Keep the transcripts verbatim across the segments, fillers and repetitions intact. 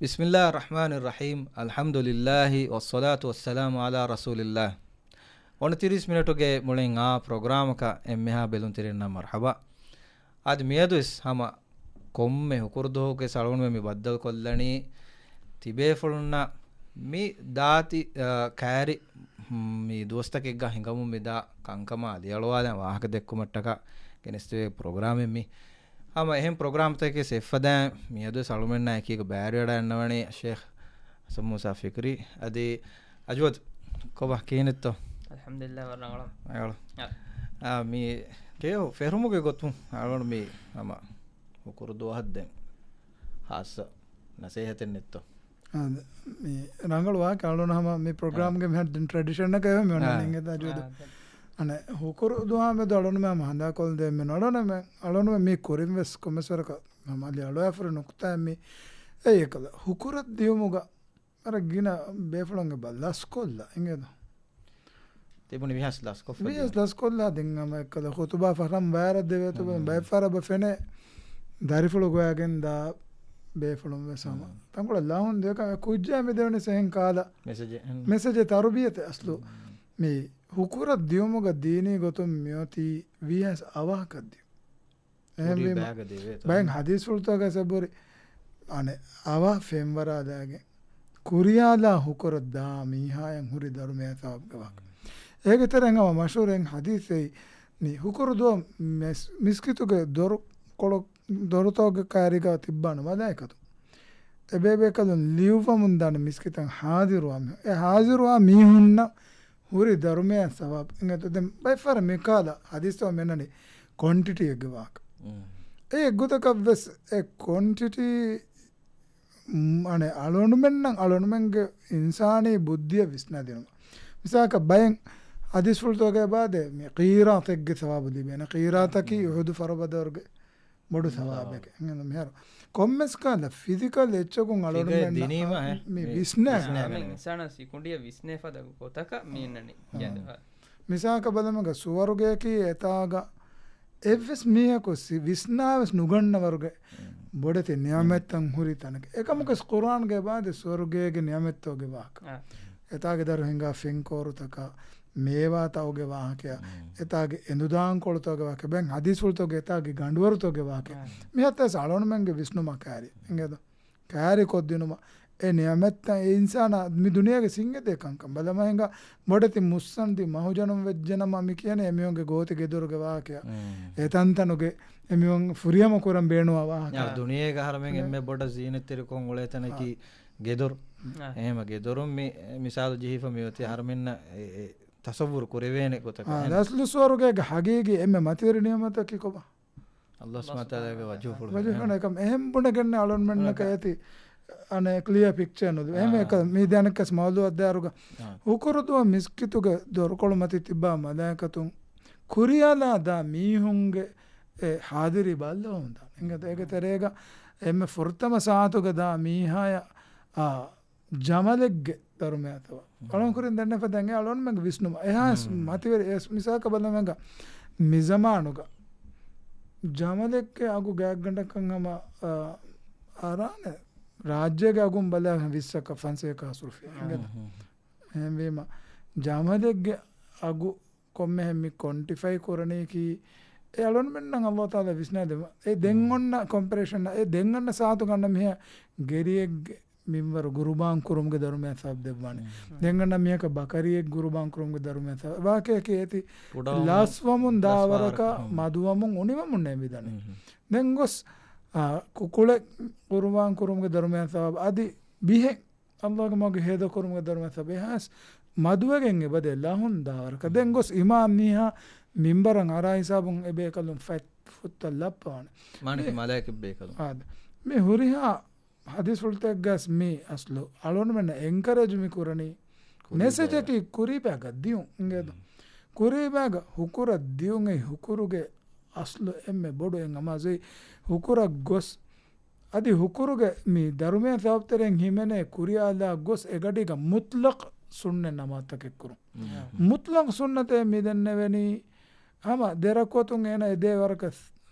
ބިސްމިއްލާހި ރަޙްމާނި ރަޙީމް. އަލްޙަމްދުލިއްލާހި ވައްޞަލާތު ވައްސަލާމު ޢަލާ ރަސޫލިއްލާހް. އޮނަތިރީސް މިނެޓުގެ މުޅިން އާ ޕްރޮގްރާމަކަށް އެންމެހާ ބެލުންތެރިންނަށް މަރްޙަބާ. އަދި މިއަދުވެސް ހަމަ ކޮންމެ ހުކުރު ދުވަހުގެ ސަޅުންވެ މި ބައްދަލުކޮށްލަނީ ތިބޭފުޅުންނަށް މި ދާތި، އާ، ކައިރި، މް، މި ދުވަސްތަކެއްގަ ހިނގަމުން މިދާ ކަންކަމާ ލިޔަޅުވާލަން ވާހަކަ ދެއްކުމަށްޓަކާ ގެނެސްދެވޭ ޕްރޮގްރާމެއް މި. ހަމަ އެހެން ޕްރޮގްރާމްތަކެއް އެއްފަދައިން މިއަދުވެސް އަޅުމެންނާ އެކީގަ ބައިވެރިވެވަޑައިގަންނަވަނީ ޝޭޚް ޙަސަން މޫސާ ފިކްރީ. އަދި އަޖްވަދު، ކޮބާ ކިހިނެއްތޯ؟ އަލްޙަމްދުލިއްލާހް، ވަރަށް ރަނގަޅު. ރަނގަޅު. އާ. އާ، މި ކެޔޮ ފެރުމުގެ ގޮތުން އަޅުގަނޑު މި ހަމަ ހުކުރު ދުވަހަށް ދެން ހާއްސަ ނަސޭހަތެއް ނެތްތޯ؟ އާ، މި ރަނގަޅު ވާހަކަ އަޅުން ހަމަ މި ޕްރޮގްރާމްގެ މިހާރު ދެން ޓްރެޑިޝަނަކަށް އެހެން މި އޮންނަނީ އާ. އިނގޭތަ އަޖްވަދު؟ އާ. އަނެއް ހުކުރު ދުވަހާ މެދު އަޅުންމެ ހަމަ ހަނދާކޮށްދޭ މި އަޅުންމެ، އަޅުންމެ މި ކުރިން ވެސް ކޮންމެސް ވަރަކަށް ހަމަ ލިޔަޅުވާފަރި ނުކުތާއެއް މި. އެއީ އެކަލަ ހުކުރަށް ދިޔުމުގަ ވަރަށް ގިނަ ބޭފުޅުން އެބަ ލަސްކޮށްލާ އިނގޭތަ؟ ތިބުނީ ވީހާވެސް ލަސްކޮށްފަ ވީހާވެސް ދިޔަ. ލަސްކޮށްލާ ދެން ހަމަ އެއްކަލަ ޚުތުބާ ފަށަން ވައިރަށް ދެވޭތޯ ބަލަން. ހުން. ބައެއްފަހަރަށް އެބަ ފެނޭ ދަރިފުޅު ގޮވައިގެން ދާ ބޭފުޅުން ވެސް ހަމަ. ހުން. ތަންކޮޅެއް ލަހުން ދެވޭ ކަމެއް ކުއްޖާ މި ދެވެނީ ސެހެން ކާލަ މެސެޖެއް. ހުން. މެސެޖެއް ތަރުބިޔަތެއް އަސްލު. ހުން. މި ހުކުރަށް ދިޔުމުގަ ދީނީ ގޮތުން މިއޮތީ ވީހާވެސް އަވަހަކަށް ދިޔުން. ކުރީ އެހެންވީމަ، ބައިގަ ދެވޭތޯ. ބައެއް ހަދީސްފުޅުތަކަށް އެބަހުރި، އަނެއް އަވަހަށް ފެންވަރާލައިގެން ކުރިއާލާ ހުކުރަށް ދާ މީހާއަށް ހުރި ދަރުމައާ ސަވާބުގެ ވާހަކަ. އޭގެ ތެރެއިން ހަމަ މަޝްހޫރު އެއް ހަދީސެއް ނި، ހުކުރު ދުވަހު މިސް-، މިސްކިތުގެ ދޮރުކޮޅު، ދޮރުތަކުގެ ކައިރީގަ ތިއްބާނެ މަލާއިކަތު. އެބޭބޭކަލުން ލިޔުއްވަމުން ދާނެ މިސްކިތަށް ހާޒިރުވާ މީހުން. އެ ހާޒިރުވާ މީހުންނަށް ހުރި ދަރުމައާ ސަވާބު. އިނގޭތޯ ދެން ބައެއްފަހަރަށް މިކާލަ ހަދީސްތައް މި އަންނަނީ ކޮންޓިޓީއެއްގެ ވާހަކަ. އެ އެއްގޮތަކަށް ވެސް އެ ކޮންޓިޓީ، މް، އަނެއް އަޅުގަނޑުމެންނަށް އަޅުގަނޑުމެންގެ އިންސާނީ ބުއްދިއަށް ވިސްނާދިނުމަށް. މިސާލަކަށް ބައެއް ހަދީސްފުޅުތަކުގައި އެބައާދޭ މި ޤީރާތެއްގެ ސަވާބު ލިބޭނެ. ޤީރާތަކީ އުޙުދު ފަރުބަދަރުގެ ބޮޑު ބޮޑު ސަވާބެކޭ. ސަވާބެއް. އެހެން މިހާރު ކޮންމެސް ކާލަ ފިޒިކަލް އެއްޗަކުން ފިގައެއް އަޅުގަނޑުމެންނަށް ދިނީމަ އެ މި މި ވިސްނާ. ވިސްނާ. އާ، މި އިންސާނާ ސިކުނޑިއަށް ވިސްނޭ ފަދަ ގޮތަކަށް މި އިންނަނީ. އާ. މިސާލަކަށް ބަލަމުގަ ސުވަރުގެއަކީ އެތާގަ އެއްވެސް މީހަކު ސި-، ވިސްނާވެސް ނުގަންނަވަރުގެ ބޮޑެތި ނިޢުމަތްތައް ހުރި ތަނެކެ. އެކަމަކަސް ޤުރްއާންގައި އެބައާދޭ ސުވަރުގޭގެ ނިޢުމަތްތަކުގެ ވާހަކަ. އާ. އެތާގެ ދަރު ހިނގާ ފެންކޯރުތަކާ، މޭވާތައުގެ ވާހަކަޔާ، އެތާގެ އެނދުދާންކޮޅުތަކުގެ ވާހަކަ، ބައެއް ހަދީސްފުޅުތަކުގެ އެތާގެ ގަނޑުވަރުތަކުގެ ވާހަކަ. އާ. މިހާތައް އަޅުގަނޑުމެންގެ ވިސްނުމަށް ކައިރި. އިނގޭތޯ؟ ކައިރިކޮށްދިނުމަށް އެ ނިޢުމަތްތައް އެ އިންސާނާ މި ދުނިޔޭގަ ސިނގެދޭ ކަންކަން ބަލަމާ ހިނގާ ބޮޑެތި މުއްސަނދި މަހުޖަނުން ވެއްޖެނަމަ މި ކިޔަނީ އެމީހުންގެ ގޯތި ގެދޮރުގެ ވާހަކަޔާ. އެތަންތަނުގެ އެމީހުން ފުރިހަމަ ކުރަން ބޭނުވާ ވާހަކަ. އާ، ދުނިޔޭގަ އަހަރެމެން އެންމެ ބޮޑަށް ޒީނަތްތެރިކޮށް އުޅޭ ތަނަކީ އާ. ގެދޮރު. އާ. އެހެމަ ގެދޮރުން މި މިސާލު ޖެހިފަ މިއޮތީ އަހަރެމެންނަށް އެ، އެ ތަޞައްވުރު ކުރެވޭނެ ގޮތަކަށް. އާ، އެހެން. އަސްލު ސުވަރުގޭގެ ހަގީގީ އެންމެ މަތިވެރި ނިޢުމަތަކީ ކޮބާ؟ އަﷲ ސުބްޙާނަހޫ ވަތަޢާލާގެ ވަޖްހުފުޅު. ވަޖްހުފުޅު. އެކަމް އެހެން ބުނެގެން އަޅުންމެންނަކަށް އެތި އަނެއް ކްލިއާ ޕިކްޗާ ނުލިބޭ. އެހެން އާ. އެކަ މީ ދެނެއްކަސް މައުޟޫޢަށް ދާއިރުގަ އާ. ހުކުރު ދުވަހު މިސްކިތުގެ ދޮރުކޮޅު މަތި ތިއްބާ މަލާއިކަތުން ކުރިއަލާ ދާ މީހުންގެ އެ ހާޟިރީ ބައްލަވަމުން ދާނެ. އިނގޭތޯ އޭގެ ތެރޭގަ އެންމެ ފުރަތަމަ ސާޢަތުގަ ދާ މީހާޔަށް، އާ، ޖަމަލެއްގެ ދަރުމައާ ސަވާބު. އަޅުން ކުރިން ދެންނެފަ ދެން އެ އަޅުންމެންގެ ވިސްނުމަށް. އެހާ މަތިވެރި އެ މިސާލަކަށް ބަލަމެންގަ މި ޒަމާނުގަ ޖަމަލެއްގެ އަގު ގާތްގަނޑަކަށް ހަމަ، އާ، އަރާނެ ރާއްޖޭގެ އަގުން ބަލާ ވިއްސަކަށް ފަންސަތޭކަ ހާސް ރުފިޔާ. އިނގޭތަ؟ އެހެންވީމަ، ޖަމަލެއްގެ އަގު ކޮންމެހެން މި ކޮންޓިފައި ކުރަނީކީ، އެ އަޅުންމެންނަށް އަﷲ ތަޢާލާ ވިސްނާދެއްވާ. އެ ދެން އޮންނަ ކޮމްޕެރޭޝަން، އެ ދެން އޮންނަ ސާޢަތުގަ އަންނަ މީހާ ގެރިއެއްގެ މިންވަރު ގުރުބާން ކުރުމުގެ ދަރުމައާ ސަބަބު ދެއްވާނެ. ދެން އަންނަ މީހަކަށް ބަކަރިއެއް ގުރުބާން ކުރުމުގެ ދަރުމައާ ސަބަބު. ވާޤިޢަކީ އޭތި ކުޑަވަމުން ލަސްވަމުން ދާ ވަރަކަށް މަދުވަމުން އުނިވަމުން ނޭނގިދާނެ. ދެން ގޮސް، އާ، ކުކުޅެއް ގުރުބާން ކުރުމުގެ ދަރުމައާ ސަބަބު އަދި ބިހެއް އަﷲގެ މަގުގަ ހޭދަކުރުމުގެ ދަރުމައާ ސަބަބު. އެހާސް މަދުވެގެން އެބަދޭ ލަހުން ދާވަރަކަށް. ދެން ގޮސް އިމާމް މީހާ މިންބަރަށް އަރާ ހިސާބުން އެބޭކަލުން ފަތް ފުއްތައް ލައްޕަވާނެ. މާނައަކީ މި މަލާއިކަ ބޭކަލުން. އާދެ. މި ހުރިހާ ހަދީސްފުޅުތަކެއްގަސް މި އަސްލު އަޅުންމެންނަށް އެންކަރޭޖް މި ކުރަނީ ކުރީ މެސެޖަކީ ބަޔަށް. ކުރީބައިގަ ދިޔުން އިނގޭތަ؟ ކުރީބައިގަ ހުކުރަށް ދިޔުން އެ ހުކުރުގެ އަސްލު އެންމެ ބޮޑު އެއް އަމާޒު އެއީ ހުކުރަށް ގޮސް އަދި ހުކުރުގެ މި ދަރުމައާ ސަބަބުތެރެއިން ހިމެނޭ ކުރިއަލާ ގޮސް އެގަޑީގަ މުޠްލަޤް ސުންނަތް ނަމާދުތަކެއް ކުރުން. މުޠްލަޤް ސުންނަތޭ މި ދެންނެވެނީ ހަމަ ދެ ރަކުޢަތުން އޭނަ އެދޭ ވަރަކަށް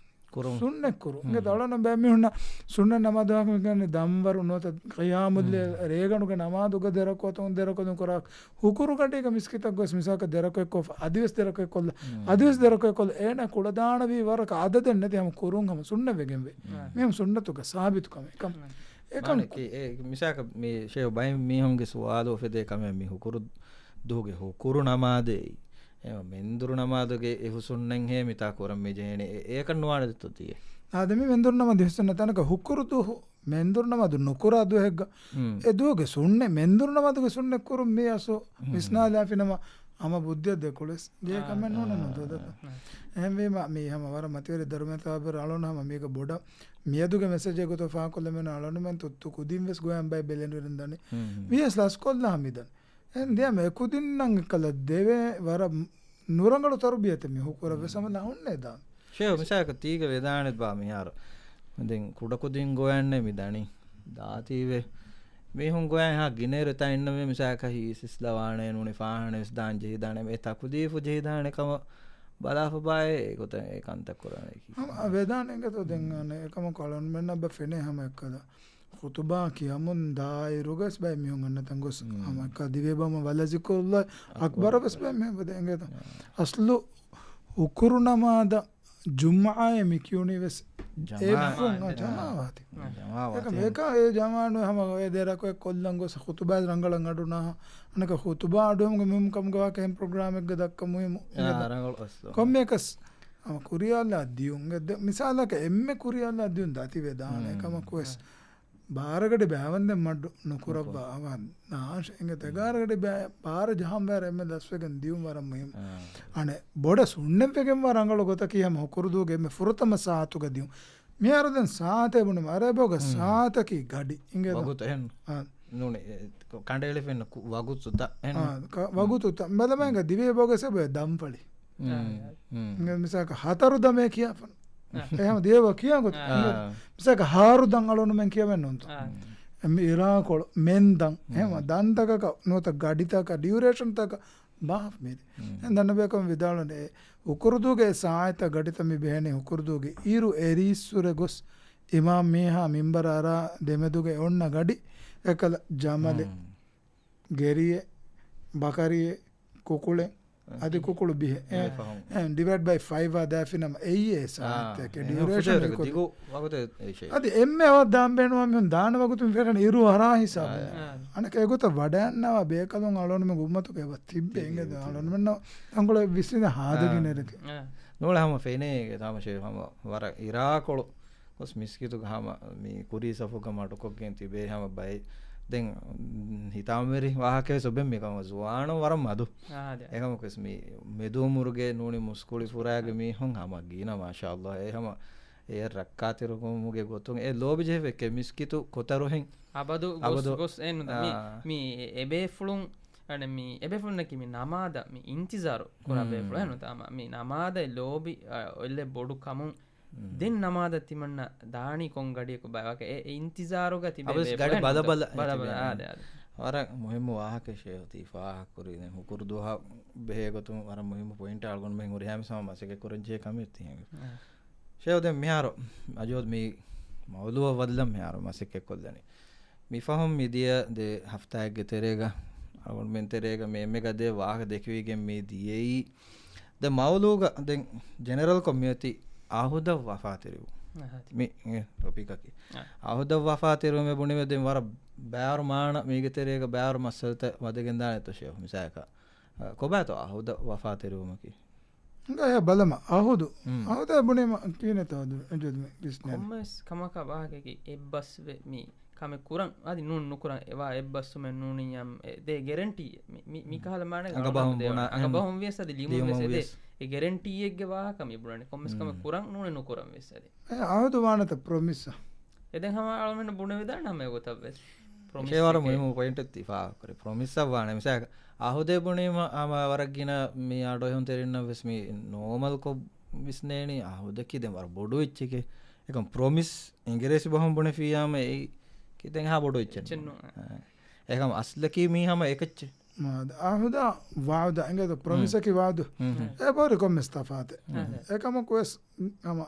ކުރުން. ސުންނަތް ކުރު. ހުން. އިނގޭތޯ އަޅުގަނޑު ބައެއް މީހުންނަށް ސުންނަތް ނަމާދު ވާހަކަ މި ކިޔަނީ ދަންވަރު ނުވަތަ ޤިޔާމުއްލައިލް ހުން. ރޭގަނޑުގެ ނަމާދުގަ ދެރަކުޢަތުން ދެރަކުޢަތުން ކުރާ ހުކުރު ގަޑީގަ މިސްކިތަށް ގޮސް މިސާލަކަށް ދެރަކުޢަތް ކޮށްފަ އަދިވެސް ދެރަކުޢަތް ކޮށްލާ، ހުން. އަދިވެސް ދެރަކުޢަތް ކޮށްލާ އޭނަ ކުޅަދާނަވީ ވަރަކަށް އަދަދެއް ނެތި ހަމަ ކުރުން ހަމަ ސުންނަތް ވެގެންވޭ. ހުން. މި ހަމަ ސުންނަތުގަ ސާބިތު ކަމެއް. ކަމަށް. އެކަމަކު މާނައަކީ އެ މިސާލަކަށް މި ޝޭހު ބައެއް މީހުންގެ ސުވާލު އުފެދޭ ކަމެއް މި ހުކުރު ދުވަހުގެ ހުކުރު ނަމާދޭ. އެ މެންދުރު ނަމާދުގެ އެ ހުސުންނެއްހޭ މިތާ ކުރަން މި ޖެހޭނެ. އެ-، އެކަން ނުވާނެ ދެއްތޯ ދިޔަ. އާދެ މި މެންދުރު ނަމާދު ހުސުންނަ ތަނަކަށް ހުކުރު ދުވަހު މެންދުރު ނަމާދު ނުކުރާ ދުވަހެއްގަ ހުން. އެ ދުވަހުގެ ސުންނަ، މެންދުރު ނަމާދުގެ ސުންނަތް ކުރުން މި އަސްލު ހުން. ވިސްނާލާފިނަމަ ހަމަ ބުއްދިއަށް ދެކޮޅެސް ދޭ އާ. ކަމެއް ނޫނެއް ނުދޯ ދަތަ. އާ. އެހެންވީމަ މީ ހަމަ ވަރަށް މަތިވެރި ދަރުމަތާބެރ އަޅުން ހަމަ މީގަ ބޮޑަށް މިއަދުގެ މެސެޖެއް ގޮތަށް ފާހަގަކޮށްލަމެން އަޅުންމެން ތުއްތު ކުދިން ވެސް ގޮޔަން ބައި ބެލެނިވެރިން ދަނީ. ހުން. ވިޔަސް ލަސްކޮށްލާ މިދަނީ. އެހެން ދިޔަ މެ ކުދިންނަށް އެކަލަ ދެވޭ ވަރަށް ނުރަނގަޅު ތަރުބިޔަތެއް މި ހުކުރަށް ވެސް ހަމަ ލަހުންނޭ ދާން. ޝޭހު މިސާލަކަށް ތީގަ ވެދާނެ ބާ މިހާރު. ދެން ކުޑަކުދިން ގޮޔަންނޭ މި ދަނީ. ދާތީވެ. މީހުން ގޮޔަން ހާ ގިނައިރު ތައިންނަމޭ މިސާލަކަށް ހީސް އިސްލަވާނޭ ނޫނީ ފާހާނަ ވެސް ދާން ޖެހިދާނެ އެ ތަކުލީފު ޖެހިދާނެ ކަމަށް ބަލާފަ ބާއޭ އެގޮތަށް އެ ކަންތައް ކުރާނެ ކީ. ހަމަ ވެދާނެ އިނގޭތޯ ދެން އަނެއް އެކަމަކު އަޅުންމެންނަށް ބަ ފެނޭ ހަމަ އެއްކަލަ. ޚުތުބާ ކިޔަމުން ދާއިރުގަސް ބައެއް މީހުން އަންނަތަން ގޮސް ހަމަ އެކަ ދިވެ ބަމަ ވަލަޒިކުރުލާ އަކްބަރަ ވެސް ބައެއް މީހުން އެނގޭތަ؟ އަސްލު ހުކުރު ނަމާދަ ޖުމްޢާއެއް މި ކިޔުނީ ވެސް އެ ޖަމާ-، މީހުން އާ، ޖަމާވާތި. ޖަމާވާތި. އެކަމަ އެކަ އެ ޖަމާނު ހަމަ އެ ދެ ރަކުޢަތް ކޮށްލަން ގޮސް ޚުތުބާ ރަނގަޅަށް އަޑު ނާ. އަނެކަ ޚުތުބާ އަޑު ހަމަ މި ކަމުގެ ވާހަކަ އެހެން ޕްރޮގްރާމެއްގަ ދައްކަ މުހިއްމު. އާ، ރަނގަޅު އަސްލު. ކޮންމެއަކަސް ހަމަ ކުރިޔާލާ ދިޔުން. އެ ދެ-، މިސާލަކަށް އެންމެ ކުރިޔާލާ ދިޔުން ދަތި ވެދާނެ ކަމަކު ވެސް. ބާރަގަޑި ބައިވަންދެން މަޑު ނުކުރައްވާ ނާށެ އިނގޭތޯ އެގާރަގަޑި ބާރަ ޖަހަން ވަރަށް އެންމެ ލަސްވެގެން ދިޔުން ވަރަށް މުހިންމު. އަނެއް ބޮޑަށް ސުންނަތްވެގެންވާ ރަނގަޅު ގޮތަކީ ހަމަ ހުކުރުދޫގެ އެންމެ ފުރަތަމަ ސާއަތުގަ ދިޔުން. މިހާރު ދެން ސާއަތޭ ބުނި އަރަބި ބަހުގަ ސާއަތަކީ ގަޑި އިނގޭތޯ. ވަގުތު އެހެން ނޫނީ، ކަނޑައެޅިފައިން ވަގުތު ދަ އެހެން. ވަގުތު ތަ ބަލަމައިގަ ދިވެ ބަހުގަ ސެބު ދަންފަޅި. މިސާކަށް ހަތަރު ދަމޭ ކިޔާފަން. އެހެން ދިޔަވަ ކިޔާ ގޮތަށް. މިސާކަށް ހާރު ދަން އަޅުނުމެން ކިޔަވެން ނޫންތޯ. މި އިރާކޮޅު މެން ދަން. އެހެން ދަންތަކަކަށް ނުވަތަ ގަޑިތަކަށް ޑިއުރޭޝަންތަކަށް ބާފަ މީރި. އެހެން ދަންނަބޭކަމަށް ވިދާޅުވަނީ އެ ހުކުރުދޫގެ ސާއަތްތައް ގަޑިތައް މި ބެހެނީ ހުކުރުދޫގެ އިރު އެރީއްސުރެ ގޮސް އިމާމް މީހާ މިންބަރަށް އަރާ ދެމެދުގަ އޮންނަ ގަޑި އެކަލަ ޖަމަލެއް. ގެރިއެއް، ބަކަރިއެއް، ކުކުޅެއް، އަދި ކުކުޅު ބިހެއް. އެ، ޑިވައިޑް ބައި ފައިވް އާ ދާފިނަމަ އެއީ އެ ސާއަތްތަކެއް. އެ، ޑިއުރޭޝަން ހުކުރު ހިކޮތި. ދިގު ވަގުތެއް އެއް ޝޭ. އަދި އެންމެ އަވަށް ދާން ބޭނުންވާ މީހުން ދާނެ ވަގުތު މި ފެށަން އިރު އަރާ ހިސާބު. އަނެކަ އެގޮތަށް ވަޑައިންނަވާ ބޭކަލުން އަޅުންމެ އުއްމަތުގެ އެބަ ތިއްބެ އިނގޭ އަޅުންމެންނަށް ތަންކޮޅެއް ވިސްނިދެ ހާދަގިނެރެކެ. ނޫޅެ ހަމަ ފެނޭ ތާމަ ޝޭ ހަމަ ވަރަށް އިރާކޮޅު ގޮސް މިސްކިތުގަ ހަމަ މި ކުރީ ސަފުގަ މަޑުކޮށްގެން ތިބޭ ހަމަ ބައެއް. ދެން ހިތާމަވެރި ވާހަކަވެސް އޮބެން މިކަމަށް ޒުވާނުން ވަރަށް މަދު. އެކަމަކުވެސް މި މެދުއުމުރުގެ ނޫނީ މުސްކުޅި ފުރާގެ މީހުން ހަމަ ގިނަ މާޝާﷲ. އެ ހަމަ އެ ރައްކާތެރިކުމުގެ ގޮތުން އެ ލޯބި ޖެހިފައެކޭ މިސްކިތު ކޮތަރުހެން އަބަދު ގޮސް އަބަދު. ގޮސް އެ ނުދާ މި، އާ. މި އެބޭފުޅުން، އަނެ މި އެބޭފުޅުންނަކީ މި ނަމާދަށް މި އިންތިޒާރު ކުރާ ބޭފުޅުން ނުދާ މި ނަމާދަށް ލޯބި، އާ، އޮތްލެއް ބޮޑު ކަމުން ދެން ނަމާދަށް ތިމަންނަ ދާނީ ކޮން ގަޑިއަކު ބައިވަކަ އެ، އެ އިންތިޒާރުގަ ތިބޭ އަވެސް ބޭފުޅެއް ގަޑި ބަލަ ނުދާ. ބަލަ ބަލަ ތިބޭ. އާދެ، އާދެ. ވަރަށް މުހިއްމު ވާހަކަ ޝޭހު ތީ ފާހަގަކުރީ. ދެން ހުކުރު ދުވަހަށް ބެހޭ ގޮތުން ވަރަށް މުހިއްމު ޕޮއިންޓެއް އަޅުގަނޑުމެން ހުރިހާ މިސް ހަމަ މަސައްކަތް ކުރަން ޖެހޭ ކަމެއް ތިހެން. ޝޭހު ދެން މިހާރު އަޖޯދް މި މައުލޫއަށް ވަދެލަން މިހާރު މަސައްކަތް ކޮށްލަނީ. މި ފަހުން މި ދިޔަ ދެ ހަފްތާއެއްގެ ތެރޭގަ، އަޅުގަނޑުމެން ތެރޭގަ މި އެންމެ ގަދަ ވާހަކަ ދެކެވިގެން މި ދިޔައީ. ދެ މައުލޫގަ ދެން ޖެނެރަލްކޮށް މިއޮތީ އަހުދަށް ވަފާތެރިވުން. މި ޓޮޕިކަކީ. އަހުދަށް ވަފާތެރިވުމެއް ބުނިމެ ދެން ވަރަށް ބާރު މާނަ މީގެ ތެރޭގަ ބާރު މައްސަލަތައް ވަދެގެން ދާނެތޯ ޝޭހު މިސާލަކަށް. ކޮބާތޯ އަހުދަށް ވަފާތެރިވުމަކީ؟ ހިނގާ ބަލަމާ އަހުދު. އަހުދަށް ބުނީމަ ކިހިނެއްތޯ އަދު އެޖުދު މި ވިސްނޭނެ. ކޮންމެސް ކަމަކަށް ވާހަކައަކީ އެއްބަސްވެ މި ކަމެއް ކުރަން އަދި ނޫން ނުކުރަން އެވާ އެއްބަސްވުމެއް ނޫނީ އެ ދޭ ގެރެންޓީއެއް. މި، މި، މި ކަހަލަ މާނަ އަނގަބަހުން ބުނާ، އަނގަބަހުން ވިޔަސް އަދި ލިޔުމުން ވިޔަސް އެ ދޭ. އެ ގެރެންޓީއެއްގެ ވާހަކަ މި ބުނަނީ. ކޮންމެސް ކަމެއް ކުރަން ނޫނީ ނުކުރަން ވެސް އެ ދޭ. އެ އަހުދު ވާނެތަ ޕްރޮމިސް. އެ ދެން ހަމަ އަޅުމެން ބުނެވިދާނެ ހަމަ އެގޮތަށް ވެސް. ޕްރޮމިސް އެ ވަރަށް އެކޭ. މުހިއްމު ޕޮއިންޓެއް ތި ފާހަގަކުރޭ. ޕްރޮމިސްއަށް ވާނެ. މިސާލަކަށް އަހުދޭ ބުނީމަ ހަމަ ވަރަށް ގިނަ މި އަޑުއެހުންތެރިންނަށް ވެސް މި ނޯމަލްކޮށް ވިސްނޭނީ އަހުދަކީ ދެން ވަރަށް ބޮޑު އެއްޗެކޭ. އެކަމް ޕްރޮމިސް އިނގިރޭސި ބަހުން ބުނެފިއްޔާމަ އެއީ ކި ދެން ހާ ބޮޑު އެއްޗެއް ނޫން. އެކަމް އަސްލަކީ މީ ހަމަ އެކައްޗެއް. އަހުދާ ވައުދާ އިނގޭތޯ ޕްރޮމިސަކީ ވައުދު. އެ ބޯރި ކޮންމެސް ތަފާތެއް. އެކަމަކު ވެސް ހަމަ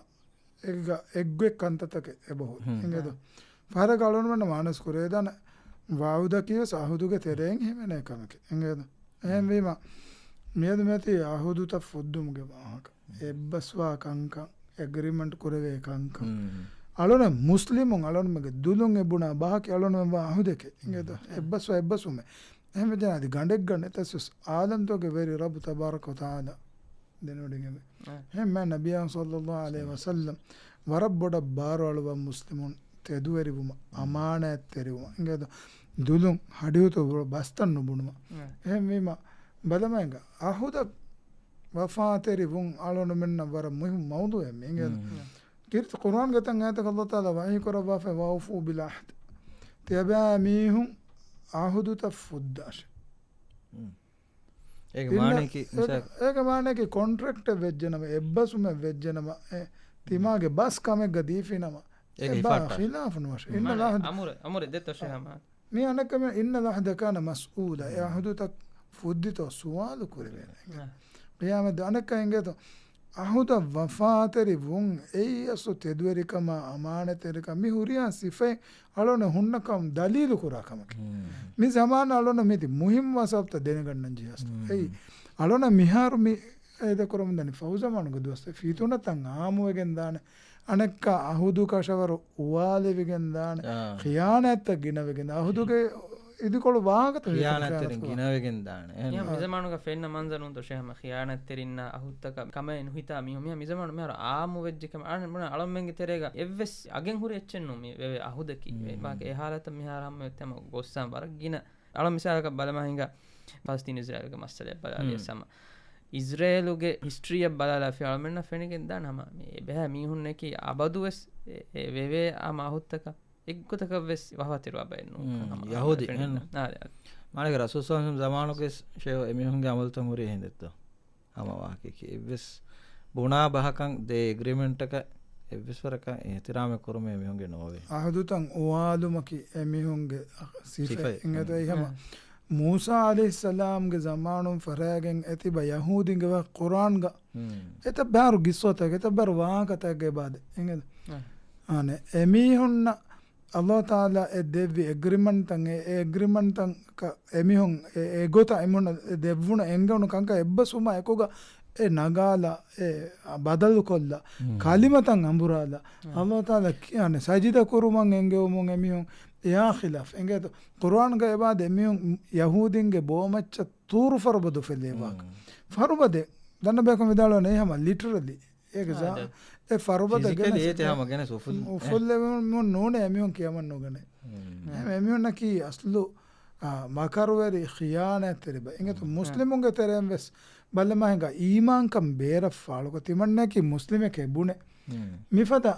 އެއްގަ އެއްގޮތް ކަންތައްތަކެއް އެބަހުރި. ހުން. އިނގޭތޯ؟ ފަހަރަކަށް އަޅުގަނޑުމެންނަށް މާނަސް ކުރެވިދާނެ ވަޢުދަކީވެސް އަހުދުގެ ތެރެއިން ހިމެނޭ ކަމެކޭ. އިނގޭތޯ؟ އެހެންވީމަ، މިއަދު މިއޮތީ އަހުދުތައް ފުއްދުމުގެ ވާހަކަ. އެއްބަސްވާ ކަންކަން، އެގްރިމަންޓް ކުރެވޭ ކަންކަން. ހުން. އަޅުގަނޑު މުސްލިމުން އަޅުގަނޑުމެންގެ ދުލުން އެ ބުނާ ބަހަކީ އަޅުގަނޑުމެން ވާ އަހުދެކޭ. އިނގޭތޯ؟ ހުން. އެއްބަސްވާ އެއްބަސްވުމެއް. އެހެންވެއްޖެނަމަ އަދި ގަނޑެއްގަނޑެއް ތަސްވެސް އާލަމްތަކުގެ ވެރި ރައްބު ތަބާރަކަ ވަތަޢާލާ ދެނެވޮޑިގެންވޭ. އެ. އެހެންމެ ނަބިއްޔާ ޞައްލައްލާހު ޢަލައިހި ވަސައްލަމް ވަރަށް ބޮޑަށް ބާރު އަޅުވާ މުސްލިމުން ތެދުވެރިވުމަށް، އަމާނާތްތެރިވުމަށް. އިނގޭތޯ؟ ދުލުން ހަޑިހުތުރު ބަސްތައް ނުބުނުމަށް. އެ. އެހެންވީމަ، ބަލަމާއިގަ އަހުދަށް ވަފާތެރިވުން އަޅުގަނޑުމެންނަށް ވަރަށް މުހިއްމު މައުޟޫޢެއް މި. އިނގޭތޯ؟ އެ. ކީރިތި ޤުރުއާންގެ ތަން އާޔަތަކަށް ﷲ ތަޢާލާ ވަޙީ ކުރައްވާފައި، "وَأَوْفُوا بِالْعَهْدِ." ތިޔަބައިމީހުން އަހުދުތައް ފުއްދާށޭ. އެ. އޭގެ އިންނަ-، މާނަޔަކީ އޭގެ، މިސާލަކަށް އޭގެ މާނަޔަކީ ކޮންޓްރެކްޓެއް ވެއްޖެނަމަ، އެއްބަސްވުމެއް ވެއްޖެނަމަ، އެ، ތިމާގެ ބަސް ކަމެއްގަ ދީފިނަމަ، އޭގެ އެއްބާ ހިފާއްޓާށޭ. ޚިލާފު ނުވާށޭ. އިންނަ މާނަ ލާހަދ-، އަމުރެ، އަމުރެ ދެއްތޯ ޝޭހާ މާ. މި އަނެއްކަމެއް، "إِنَّ الْعَهْدَ كَانَ مَسْئُولًا." އެ އަހުދުތައް ފުއްދިތޯ ސުވާލު ކުރެވޭނެ. އެ. ޤިޔާމަތް ދުވަހު އަނެއްކާ އިނގޭތޯ؟ އަހުދަށް ވަފާތެރި ވުން، އެއީ އަސްލު ތެދުވެރިކަމާ، އަމާނަތްތެރިކަން، މި ހުރިހާ ސިފައެއް އަޅުގަނޑު ހުންނަކަމަށް ދަލީލު ކުރާ ކަމަކީ. މި ޒަމާނަށް އަޅުގަނޑު މިތި މުހިންމު ސަބަބުތައް ދެނެގަންނަން ޖެހޭ އަސްލު. އެއީ، އަޅުގަނޑު މިހާރު މި އެދެ ކުރަމުން ދަނީ ފަހު ޒަމާނުގެ ދުވަސް ފިތުނަތައް އާއްމުވެގެން ދާނެ. އަނެއްކާ އަހުދު ކަށަވަރު އުވާލެވިގެން ދާނެ. އާ. ޚިޔާނާތްތައް ގިނަވެގެން ދާނެ. އަހުދުގެ އިދިކޮޅު ވާހަކަތައް ޚިޔާނާތްތެރިން ގިނަވެގެން ދާނެ. އެހެން. މި ޒަމާނުގަ ފެންނަ މަންޒަރު ނޫންތޯ ޝޭހާ މާ، ޚިޔާނާތްތެރިންނާ އަހުދުތަކަށް ކަމޭ ނުހިތާ މީހުން. މިހާ މި ޒަމާނު މިހާރު އާއްމު ވެއްޖެ ކަމެއް. އަޅަން ބުނާ އަޅަމެންގެ ތެރޭގަ އެއްވެސް އަގެއް ހުރި އެއްޗެއް ނޫން މި ވެވޭ އަހުދަކީ. ވެ-، ވާކަ އެ ހާލަތަށް މިހާރު ހަމަ އޮތް ހަމަ ގޮއްސަން ވަރަށް ގިނަ. އަޅަން މިސާލަކަށް ބަލަމާ ހިނގާ ފަލަސްތީނު އިޒްރޭލުގެ މައްސަލައެއް ބަލާލިޔަސް ހަމަ އިޒްރޭލުގެ ހިސްޓްރީއަށް ބަލާލާފި އަޅަމެންނަށް ފެނިގެން ދާން ހަމަ މި އެބަހާ މީހުންނަކީ އަބަދުވެސް އެ، އެ ވެވޭ އާ މަ އަހުދުތަކަށް އެއްގޮތަކަށްވެސް ވަފާތެރިވާ ބައެއް ނޫން. ހުން، ކަމަށް ޔަހޫދީ، ފެނިގެން އެހެން. ދާން. އާ، އާ. މާނައިގެ ރަސޫލު ޞައްލަﷲު ޢަލައިހި ވަސައްލަމް ޒަމާނުގެ ޝޭހު އެމީހުންގެ އަމަލުތައް ހުރީ އެހެން ދެއްތޯ؟ ހަމަ ވާހަކައަކީ އެއްވެސް ބުނާ ބަހަކަށް ދޭ އެގްރިމެންޓަކަށް އެއްވެސް ވަރަކަށް އިޙްތިރާމެއް ކުރުމެއް އެމީހުންގެ ނޯވޭ. އަހުދުތައް އުވާލުމަކީ އެމީހުންގެ ސިފަ. ސިފައެއް. އިނގޭތޯ ހަމަ މޫސާ ޢަލައިހިއްސަލާމްގެ ޒަމާނުން ފަށާގެން އެތިބަ ޔަހޫދީންގެ ވާ ޤުރްއާންގަ ހުން. އެތައް ބާރު ގިއްސޯތަކެއް، އެތައް ބާރު ވާހަކަތަކެއް އެބާދެ. އިނގޭތޯ؟ އާނ. އާނ، އެމީހުންނަށް ﷲ ތަޢާލާ އެ ދެއްވި އެގްރިމަންޓްތައް، އެ، އެ އެގްރިމަންޓްތަކަށް އެމީހުން އެ، އެގޮތަށް އެމީހުންނަށް ދެއްވުނު އެނގެވުނު ކަންކަން އެއްބަސްވުމާ އެކުގަ އެ ނަގާލާ، އެ ބަދަލުކޮށްލާ، ހުން. ކަލިމަތައް އަނބުރާލާ، ހުން. ﷲ ތަޢާލާ ކިޔާނެ ސަޖިދަ ކުރުމަށް އެންގެވުމުން އެމީހުން އެއާ ޚިލާފް. އިނގޭތޯ؟ ޤުރްއާންގަ އެބާދެ އެމީހުން ޔަހޫދީންގެ ބޯމައްޗަށް ޠޫރު ފަރުބަދު ފެއްލޭ ވާކަ. ހުން. ފަރުބަދެއް ދަންނަ ބޭކަން ވިދާޅުވަނީ ހަމަ ލިޓަރަލީ. އޭގެ ޒާ-، އާ، އެ ފަރުބަދަ ފިޒިކަލީ ގެނެސް އޭތި ހަމަ ގެނެސް އުފުލް-، އުފުލެވުން ނޫނޭ އެމީހުން ކިޔަމަން ނުގަނެ. ހުން. އެ-، އެމީހުންނަކީ އަސްލު، އާ، މަކަރުވެރި ޚިޔާނާތްތެރި ބައެއް. އިނގޭތޯ މުސްލިމުންގެ ތެރެއިން ވެސް ބަލަމާ ހިނގާ އީމާންކަން ބޭރަށް ފާޅުކޮށް ތިމަންނައަކީ މުސްލިމެކޭ ބުނެ. ހުން. މިފަދަ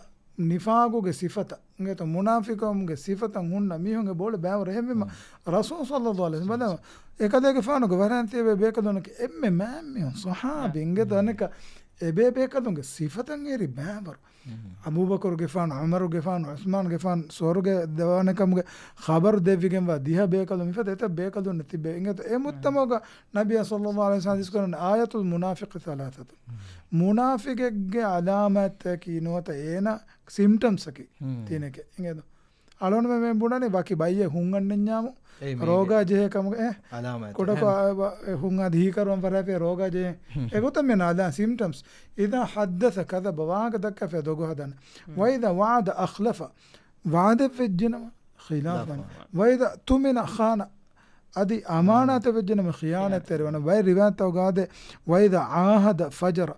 ނިފާގުގެ ސިފަތައް، އިނގޭތޯ މުނާފިޤުންގެ ސިފަތައް ހުންނަ މީހުންގެ ބޯޅަ ބައިވަރު. އެހެންވީމަ، ހުން. ރަސޫލު ޞައްލަﷲު ޢަލައިހި ވަސައްލަމް އެކަލޭގެފާނުގެ ވަރަށް ތިޔަބޭ ބޭކަލުންނަކީ އެންމެ މާތް މީހުން ޞަޙާބީން. އިނގޭތޯ އަނެއްކާ އެބޭ ބޭކަލުންގެ ސިފަތައް އެރި ބައިވަރު. އަބޫބަކުރުގެފާނު، ޢުމަރުގެފާނު، ޢުސްމާނުގެފާނު ސުވަރުގެ ދެވާނެ ކަމުގެ ޚަބަރު ދެއްވިގެންވާ ދިހަ ބޭކަލުން މިފަދަ އެތައް ބޭކަލުން ތިބޭ. އިނގޭތޯ އެ މުއްތަމަޢުގަ ނަބިއްޔާ ޞައްލަﷲު ޢަލައިހި ވަސައްލަމް ޙަދީޘް ކުރަން، "آية المنافق ثلاثة." މުނާފިޤެއްގެ ޢަލާމާތްތަކީ ނުވަތަ އޭނާ ސިމްޓަމްސްއަކީ ހުން. ތިނެކޭ. އިނގޭތޯ އަޅުގަނޑުމެން ބުނަނީ ވަކި ބައްޔެއް ހުން އަންނަންޏާމު، އެއީ މީގެ ރޯގާ ޖެހޭ ކަމުގަ، އެ، ޢަލާމާތް. ކުޑަކޮށް އެހެން. އަ، އެ ހުން އަދި ހީކަރުވަން ފަށާފިޔާ ރޯގާ ޖެހޭ. ހުން. އެގޮތަށް މި ޢަލާ ސިމްޓަމްސް. إذا حدث كذب، ވާހަކަ ދައްކާފިޔާ ދޮގު ހަދާނެ. ހުން. وإذا وعد أخلف، ވަޢުދެއް ވެއްޖެނަމަ ޚިލާފް ވާނެ. ޚިލާފް ވާނެ. وإذا اؤتمن خان، އަދި އަމާނާތެއް ވެއްޖެނަމަ ޚިޔާނާތްތެރި ވާނެ. ބައެއް ރިވާޔަތްތަކުގަ އާދޭ، "وإذا عاهد فجر"،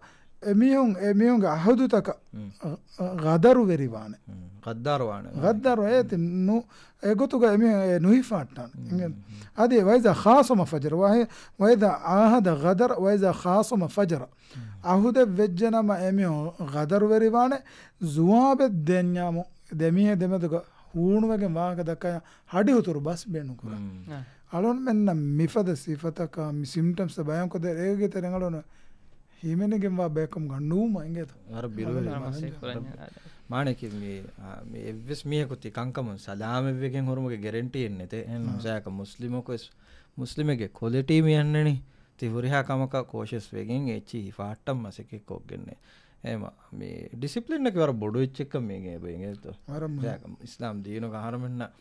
އެމީހުން، އެމީހުންގެ އަހުދުތަކަށް ހުން. އަ، އަ، ޣަދަރުވެރިވާނެ. ހުން. ޣައްދާރުވާނެ. ޣައްދާރު އޭތި ނު، އެގޮތުގަ އެމީހުން އެ ނުހިފާއްޓާނެ. ހުން. އިނގޭތޯ؟ އަދި "وإذا خاصم فجر"، ވާހެ، "وإذا عاهد غدر، وإذا خاصم فجر". ހުން. އަހުދެއް ވެއްޖެނަމަ އެމީހުން ޣަދަރުވެރިވާނެ، ޒުވާބެއް ދެންޏާމު ދެމީހެއް ދެމެދުގަ ހޫނުވެގެން ވާހަކަ ދައްކާ ހަޑިހުތުރު ބަސް ބޭނުންކުރާ. ހުން. އަޅުގަނޑުމެންނަށް މިފަދަ ސިފަތަކާ މި ސިމްޓަމްސް ބަޔާންކޮށްދޭ އޭގެ ތެރެއިން އަޅުގަނޑު ހިމެނިގެންވާ ބޭކަމުގަ ނޫމަ އިނގޭތޯ؟ ވަރަށް ބިރުވެރި. ވަރަށް މާނަ. މާނައަކީ މި، އާ، މި އެއްވެސް މީހަކު ތި ކަންކަމުން ސަލާމަތްވެގެން ހުރުމުގެ ގެރެންޓީއެއް ނެތޭ. އެހެން ހުން. މިސާލަކަށް މުސްލިމަކު ވެސް، މުސްލިމެއްގެ ކޮލިޓީ މި އަންނަނީ ތި ހުރިހާ ކަމަކަށް ކޯޝަސް ވެގެން އެއްޗިހި ހިފާއްޓަން މަސައްކަތް ކޮށްގެންނޭ. އެމަ މި ޑިސިޕްލިންއަކީ ވަރަށް ބޮޑު އެއްޗެއްކަން މީގެ އެބަ އިނގޭތޯ. ވަރަށް މުހިންމު. އިސްލާމް ދީނުގަ އަހަރުމެންނަށް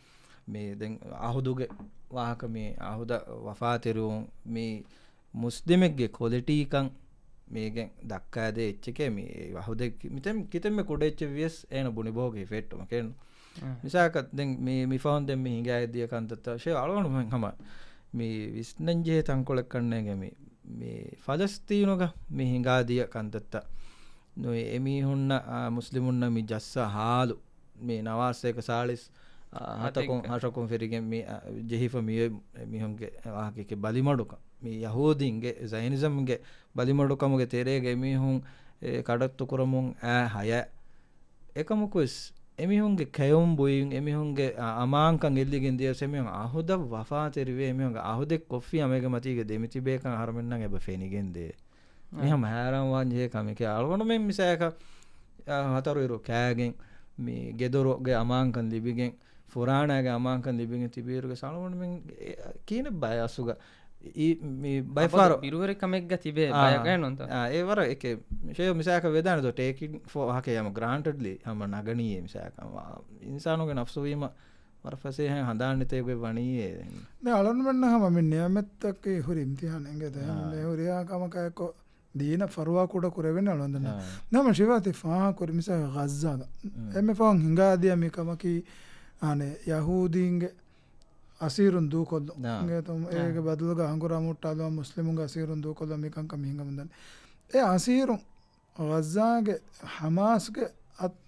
މި ދެން އަހުދުގެ ވާހަކަ، މި އަހުދަށް ވަފާތެރިވުން، މި މުސްލިމެއްގެ ކޮލިޓީކަން މީގެން ދައްކާދޭ އެއްޗެކޭ. މި އަހުދެއް ކި-، މިތެން ކިތެންމެ ކުޑަ އެއްޗެއް ވިޔަސް އޭނަ ބުނި ބޯގެ ހިފެއްޓުމަކޭ. އާ. މިސާލަކަށް ދެން މި، މި ފަހުން ދެން މި ހިނގާ ދިޔަ ކަންތައްތައް ޝޭ އަޅުގަނޑު ހަމަ މި ވިސްނަން ޖެހޭ ތަންކޮޅެއް ކަންނޭނގެ މި، މި ފަލަސްތީނުގަ މި ހިނގާ ދިޔަ ކަންތައްތައް ނުވެ އެމީހުންނަށް، އާ، މުސްލިމުންނަށް މި ޖައްސާ ހާލު މި ނަވާސޭކަ ސާޅީސް، އާ، ހަތަކުން، ހަތެއްގަ. ހަތަކުން ފެރިގެން މި، އާ، ޖެހިފަ މި އޮތް މީހުންގެ ވާހަކައެކޭ ބަލިމަޑުކަން. މި ޔަހޫދީންގެ، ޒައިނިޒަމްގެ ބަލިމަޑުކަމުގެ ތެރޭގަ އެމީހުން، އެ، ކަޑައްތުކުރަމުން އައި ހަޔާ. އެކަމަކުވެސް އެމީހުންގެ ކެއުން ބުއިން، އެމީހުންގެ، އާ، އަމާންކަން އެއްލިގެން ދިޔަސް އެމީހުން އަހުދަށް ވަފާތެރިވެ، އެމީހުންގެ އަހުދެއް ކޮށްފި އަމޭގެ މަތީގަ ދެމިތިބޭކަން އަހަރުމެންނަށް އެބަ ފެނިގެންދޭ. އާ. މިހަމަ ހައިރާން ވާން ޖެހޭ ކަމެކޭ. އަޅުގަނޑުމެން މިސާލަކަށް، އާ، ހަތަރު އިރު ކާގެން، މި ގެދޮރުގެ އަމާންކަން ލިބިގެން، ފުރާނާގެ އަމާންކަން ލިބިގެން ތިބިއިރުގެ އަޅުގަނޑުމެން އެ، ކިހިނެއްބާ އަސްލުގަ އި-، މި ބައެއް އަބަދު ފަހަރު ބިރުވެރިކަމެއްގަ ތިބޭ އާ، ބަޔަކަށް ނޫންތޯ؟ އާ، އެ ވަރަށް އެކެ، ޝޭ މިސާލަކަށް ވެދާނެ ދޯ ޓޭކިން ފޯ ހަކެ ޔަމަ ގްރާންޓެޑްލީ ހަމަ ނަގަނީ އެ މިސާލަކަށް. އާ، އިންސާނުގެ ނަފްސު ވީމަ ވަރަށް ފަސޭހައިން ހަނދާން ނެތޭ ގޮތް ވަނީ އެ. ނެ އަޅުންމެންނަށް ހަމަ މި ނިޢުމަތްތަކީ ހުރި އިމްތިހާނެއް އިނގޭތޯ. އާ. އެހެން ހުރިހާ ކަމަކާ އެއްކޮށް ދީނަށް ފަރުވާ ކުޑަ ކުރެވެން އަޅުގަނޑު ދަންނަ. އާ. ނަމަ ޝިވާތި ފާހަ ކުރި މިސާލަކަށް ޣައްޒާގަ. މް. އެންމެ ފަހުން ހިނގާދިޔަ މި ކަމަކީ، އާނެ، ޔަހޫދީންގެ އަސީރުން ދޫކޮށްލުން. އާ. އިނގޭތޯ، އާ. އޭގެ ބަދަލުގަ ހަނގުރާމަ ހުއްޓާލުމަށް މުސްލިމުންގެ އަސީރުން ދޫކޮށްލުމަށް މި ކަންކަން މި ހިނގަމުން ދަނީ. އެ އަސީރުން ޣައްޒާގެ ހަމާސްގެ އަތް-،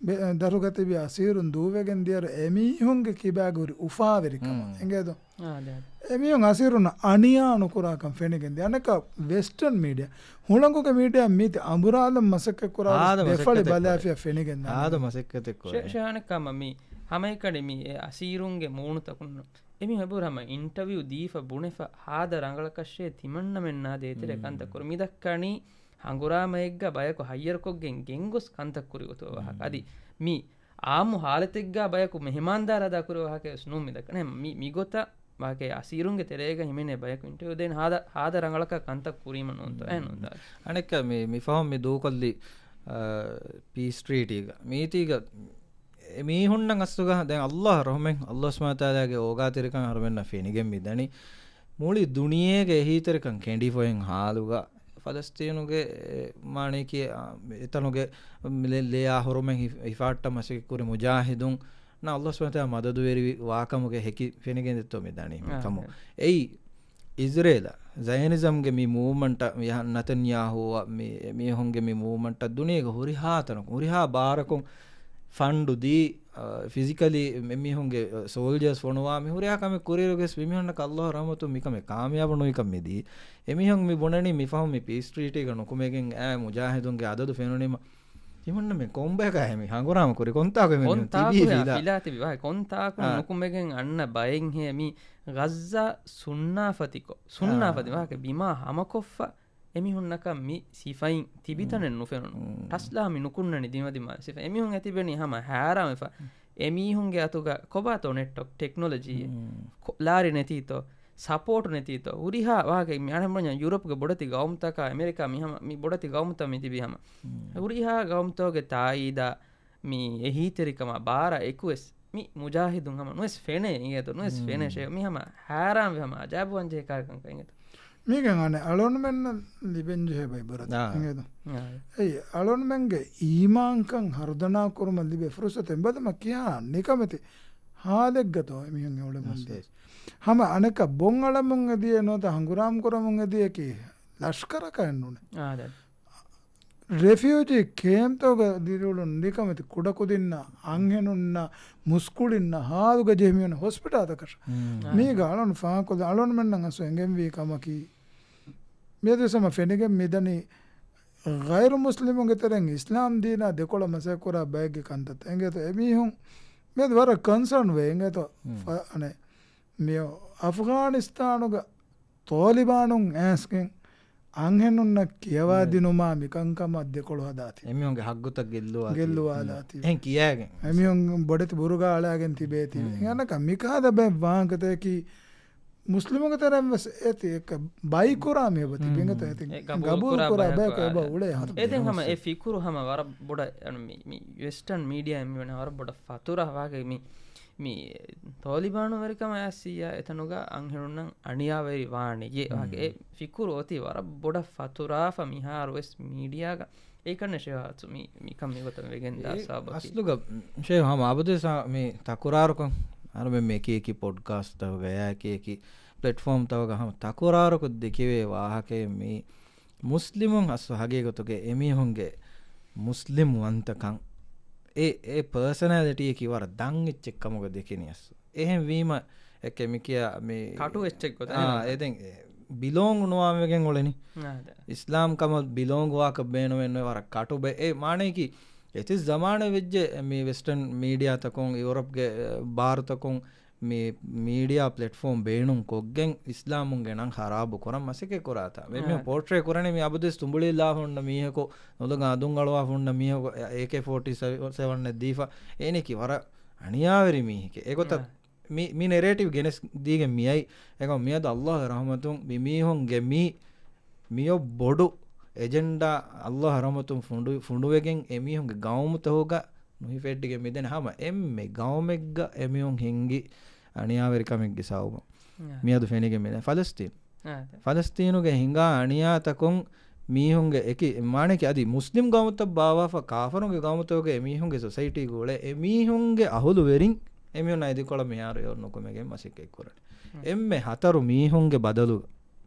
ބެ-، ދަށުގަ ތިބި އަސީރުން ދޫވެގެން ދިޔައިރު އެމީހުންގެ ކިބާގަ ހުރި އުފާވެރިކަމަށް. މް. އިނގޭތޯ؟ އާ، އާދެ، އާދެ. އެމީހުން އަސީރުންނަށް އަނިޔާ ނުކުރާކަން ފެނިގެން ދިޔަ. އަނެއްކާ ވެސްޓަން މީޑިއާ، ހުޅަނގުގެ މީޑިއާ މީތި އަނބުރާލަން މަސައްކަތް ކުރާ ވެސް އާދެ ދެފަޅި މަސައްކަތެއް ބަލާފިޔާ ފެނިގެން ދާނެ. އާދެ މަސައްކަތެއް ކުރޭ. ޝޭ-، ޝޭހާނެއްކާ މަ މީ ހަމައެކަނި މީ އެ އަސީރުންގެ މޫނުތަކުން އެމީހުން އެބަހުރި ހަމަ އިންޓަވިއު ދީފަ ބުނެފަ ހާދަ ރަނގަޅަކަށޭ ތިމަންނަމެންނާ ދޭތެރޭ މް. ކަންތައް ކުރު. މި ދައްކަނީ ހަނގުރާމައެއްގަ ބަޔަކު ހައްޔަރުކޮށްގެން ގެންގޮސް ކަންތައް ކުރި ގޮތުގަ ވާހަކަ. މް. އަދި މި އާއްމު ހާލަތެއްގަ ބަޔަކު މެހެމާންދާރަށް ދާ ކުރި ވާހަކަ ވެސް ނޫން މި ދައްކަނީ. މި، މިގޮތަށް ވާހަކަ އަސީރުންގެ ތެރޭގަ ހިމެނޭ ބަޔަކު އިންޓަވިއު ދޭން ހާދަ، ހާދަ ރަނގަޅަކަށް ކަންތައް ކުރީމަ ނޫންތޯ؟ އެ ނޫންތޯ؟ އަނެއްކާ މި، މި ފަހުން މި ދޫކޮށްލި، އާ، ޕީސް ޓްރީޓީގަ. މީތީގަ އެ މީހުންނަށް އަސްލުގަ ދެން އައްލާހް ރަހުމެން، އައްލާހް ސުބްޙާނަހޫ ވަތަޢާލާގެ އޯގާތެރިކަން އަހަރުމެންނަށް ފެނިގެން މި ދަނީ. މުޅި ދުނިޔޭގެ އެހީތެރިކަން ކެނޑިފައިން ހާލުގަ ފަލަސްތީނުގެ، އެ، މާނައަކީ، އާ، އެތަނުގެ ލެ-، ލެޔާ ހުރުމެއް ހި-، ހިފާއްޓަށް މަސައްކަތްކުރި މުޖާހިދުން ނަ އައްލާހް ސުބްޙާނަހޫ ވަތަޢާލާ މަދަދުވެރިވި ވާކަމުގެ ހެކި ފެނިގެންދެއްތޯ މި ދަނީ. އާ، ކަމު. އެއީ އިޒްރޭލަށް، ޒަޔަނިޒަމްގެ މި މޫވްމަންޓަށް، މި ނަތަންޔާހޫއަށް، މި، މީހުންގެ މި މޫވްމަންޓަށް ދުނިޔޭގެ ހުރިހާ ތަނަކު، ހުރިހާ ބާރަކުން ފަންޑު ދީ، އަ، ފިޒިކަލީ މި މީހުންގެ، އަ، ސޯލްޖާސް ފޮނުވާ މި ހުރިހާ ކަމެއް ކުރިއިރުގެސް މި މީހުންނަކަށް އައްލާހް ރަޙްމަތުން މިކަމެއް ކާމިޔާބު ނުވިކަން މި ދީ. އެމީހުން މި ބުނަނީ މި ފަހުން މި ޕީސް ޓްރީޓީގަ ނުކުމެގެން އައި މުޖާހިދުންގެ އަދަދު ފެނުނީމަ ތިމަންނަމެން ކޮންބަޔަކާ މި ހަނގުރާމަ ކުރި؟ ކޮންތާކު މި ކޮންތާކު ތިބީ ފިލާ؟ ފިލާ ތިބި ވާހަކަ ކޮންތާކު އާ. ނުކުމެގެން އަންނަ ބައެއްހޭ މި ޣައްޒާ ސުންނާފަތިކޮށް، ސުންނާފަތި އާ. ވާހަކަ ބިމާ ހަމަކޮށްފަ އެމީހުންނަކަށް މި ސިފައިން ތިބިތަނެއް މް. ނުފެނުނު. މް. ޓަސްލާ މި ނުކުންނަނީ ދިމަދިމާ ސިފަ. އެމީހުން އެތިބެނީ ހަމަ ހައިރާންވެފަ. މް. އެމީހުންގެ އަތުގަ ކޮބާތޯ ނެޓްވަކް ޓެކްނޮލޮޖީ؟ މް. ކޮ-، ލާރި ނެތީތޯ؟ ސަޕޯޓް ނެތީތޯ؟ ހުރިހާ ވާހަކަ މި އަނެއް ބުނަންޏާ ޔޫރަޕްގެ ބޮޑެތި ގައުމުތަކާ އެމެރިކާ މި ހަމަ މި ބޮޑެތި ގައުމުތައް މި ތިބީ ހަމަ. މް. ހުރިހާ ގައުމުތަކުގެ ތާއީދާ މި އެހީތެރިކަމާ ބާރާ އެކުވެސް މި މުޖާހިދުން ހަމަ ނުވެސް ފެނޭ އިނގޭތޯ، ނުވެސް މް. ފެނޭ ޝޭ. މި ހަމަ ހައިރާންވެ ހަމަ އަޖައިބުވާން ޖެހޭ ކަހަލަ ކަންކަން އިނގޭތޯ. މީގެން އަނެއް އަޅުންމެންނަށް ލިބެން ޖެހޭ އިބްރަތް އާ. އިނގޭތޯ. އާ. އެއީ އަޅުންމެންގެ އީމާންކަން ހަރުދަނާ ކުރުމަށް ލިބޭ ފުރުސަތެއް. އެބަދަމަ ކިހާ ނިކަމެތި ހާލެއްގަތޯ އެމީހުން އެ އުޅެމުން ދިޔަ. ހަމަ އަނެއްކާ ބޮން އަޅަމުން އެދިޔަ ނުވަތަ ހަނގުރާމަ ކުރަމުން އެދިޔަކީ ލަޝްކަރަކަށް ނޫނޭ. އާ، ދެން. ރެފިއުޖީ ކޭމްތަކުގަ ދިރިއުޅުނު ނިކަމެތި ކުޑަކުދިންނަށް، އަންހެނުންނަށް، މުސްކުޅިންނަށް، ހާލުގަ ޖެހި މީހުން ހޮސްޕިޓާލްތަކަށް. މް. މީގަ އަޅުން ފާކޮށްލަ އަޅުންމެންނަށް އަސް އެނގެންވީ ކަމަކީ، މިއަދުވެސް ހަމަ ފެނިގެން މިދަނީ ޣައިރު މުސްލިމުންގެ ތެރެއިން އިސްލާމް ދީނާ ދެކޮޅަށް މަސައްކަތްކުރާ ބައެއްގެ ކަންތައްތައް. އެނގޭތޯ އެމީހުން މިއަދު ވަރަށް ކޮންސާން ވޭ. އެނގޭތޯ މް. ފަ-، އަނެއް މި އަފްޣާނިސްތާނުގަ ޠާލިބާނުން އައިސްގެން އަންހެނުންނަށް ކިޔަވާ މް. ދިނުމާ މިކަންކަމަށް ދެކޮޅު ހަދާތީ. އެމީހުންގެ ހައްގުތައް ގެއްލުވާތީ. ގެއްލުވާލާތީ. އެހެން ކިޔާގެން. އެމީހުން ބޮޑެތި ބުރުގާ އަޅާގެން ތިބޭތީ. މް. އެހެންކަމަކަށް މިކަހަލަ ބައެއް ވާހަކަތަކަކީ މުސްލިމުންގެ ތެރެއިން ވެސް އޭތި އެކަ ބައިކުރާ މީހެއް ބަތިބިނގެތަ އޭތި ގަބޫލު ކުރާ ބަޔަކު އެބަ އުޅޭ ހަރު. އެދެން ހަމަ އެ ފިކުރު ހަމަ ވަރަށް ބޮޑަށް އަން މި، މި ވެސްޓަން މީޑިއާ މިވަނީ ވަރަށް ބޮޑަށް ފަތުރާ ވާގެ މި، މި ތޯލިބާނު ވެރިކަމަށް އައިސްއިއްޔާ އެތަނުގަ އަންހެނުންނަށް އަނިޔާވެރި ވާނެޔޭ ވާގެ އެ ފިކުރު އޮތީ ވަރަށް ބޮޑަށް ފަތުރާފަ މިހާރު ވެސް މީޑިއާގަ އެކަން ޝެވާ މި، މިކަން މިގޮތަށް ވެގެން ދާ ސަބަބަކީ. އަސްލުގަ ޝެވާ ހަމަ އަބަދުވެސް މި ތަކުރާރުކޮށް އަރުމެ މި އެކި އެކި ޕޮޑްކާސްޓްތަކުގަ އެކި އެކި ޕްލެޓްފޯމްތަކުގަ ހަމަ ތަކުރާރުކޮށް ދެކެވޭ ވާހަކައެއް މީ މުސްލިމުން އަސްލު ހަގީގަތުގެ އެމީހުންގެ މުސްލިމް ވަންތަކަން އެ، އެ ޕާސަނާލިޓީއަކީ ވަރަށް ދަށް އެއްޗެއް ކަމުގަ ދެކެނީ އަސްލު. އެހެން ވީމަ އެކެ މިކިޔާ މި ކަޓު އެއްޗެއް ގޮތަށް އާ، އެދެން ބިލޯން ނުވާމެގެން އުޅެނީ. އާ، އެދެން. އިސްލާމް ކަމަށް ބިލޯން ވާކަށް ބޭނުމެއް ނުވެ ވަރަށް ކަޓު ބެ-، އެ މާނަޔަކީ އެތި ޒަމާނެއް ވެއްޖެ މި ވެސްޓަން މީޑިއާތަކުން ޔޫރަޕްގެ، އެ، ބާރުތަކުން މި މީޑިއާ ޕްލެޓްފޯމް ބޭނުން ކޮށްގެން އިސްލާމުންގެ ނަން ޚަރާބު ކުރަން މަސައްކަތް ކުރާތާ. މި، މި އާ. ޕޯޓްރޭ ކުރަނީ މި އަބަދުވެސް ތުނބުޅި ލާފަ ހުންނަ މީހަކު، ނުލަގާ އަދުން އަޅުވާފަ ހުންނަ މީހަކު، އޭކޭ ފޯޓީ ސެވަން އެއް ދީފަ، އޭނަކީ ވަރަށް އަނިޔާވެރި މީހެކޭ. އެގޮތަށް އާ. މި، މި ނެރޭޓިވް ގެނެސް ދީގެން މިއައި. އެކަމަ މިއަދު އައްލާހުގެ ރަޙްމަތުން މި މީހުންގެ މި، މިއޮއް ބޮޑު އެޖެންޑާ އައްލާހުގެ ރަޙްމަތުން ފުނޑު، ފުނޑުވެގެން އެމީހުންގެ ގައުމުތަކުގަ ނުހިފެއްޓިގެން މިދެން ހަމަ އެންމެ ގައުމެއްގަ އެމީހުން ހިންގި އަނިޔާވެރިކަމެއްގެ ސަބަބުން. އާ. މިއަދު ފެނިގެން މިދެން ފަލަސްތީން. އާ، އާދެ. ފަލަސްތީނުގެ ހިނގާ އަނިޔާތަކުން މީހުންގެ އެކި، މާނައަކީ އަދި މުސްލިމް ގައުމުތައް ބާއްވާފަ ކާފަރުންގެ ގައުމުތަކުގެ އެމީހުންގެ ސޮސައިޓީގަ އުޅޭ އެމީހުންގެ އަހުލުވެރިން އެމީހުންނާ އިދިކޮޅަށް މިހާރު އެއޮށް ނުކުމެގެން މަސައްކަތް ކުރަނީ. ހުން. އެންމެ ހަތަރު މީހުންގެ ބަދަލު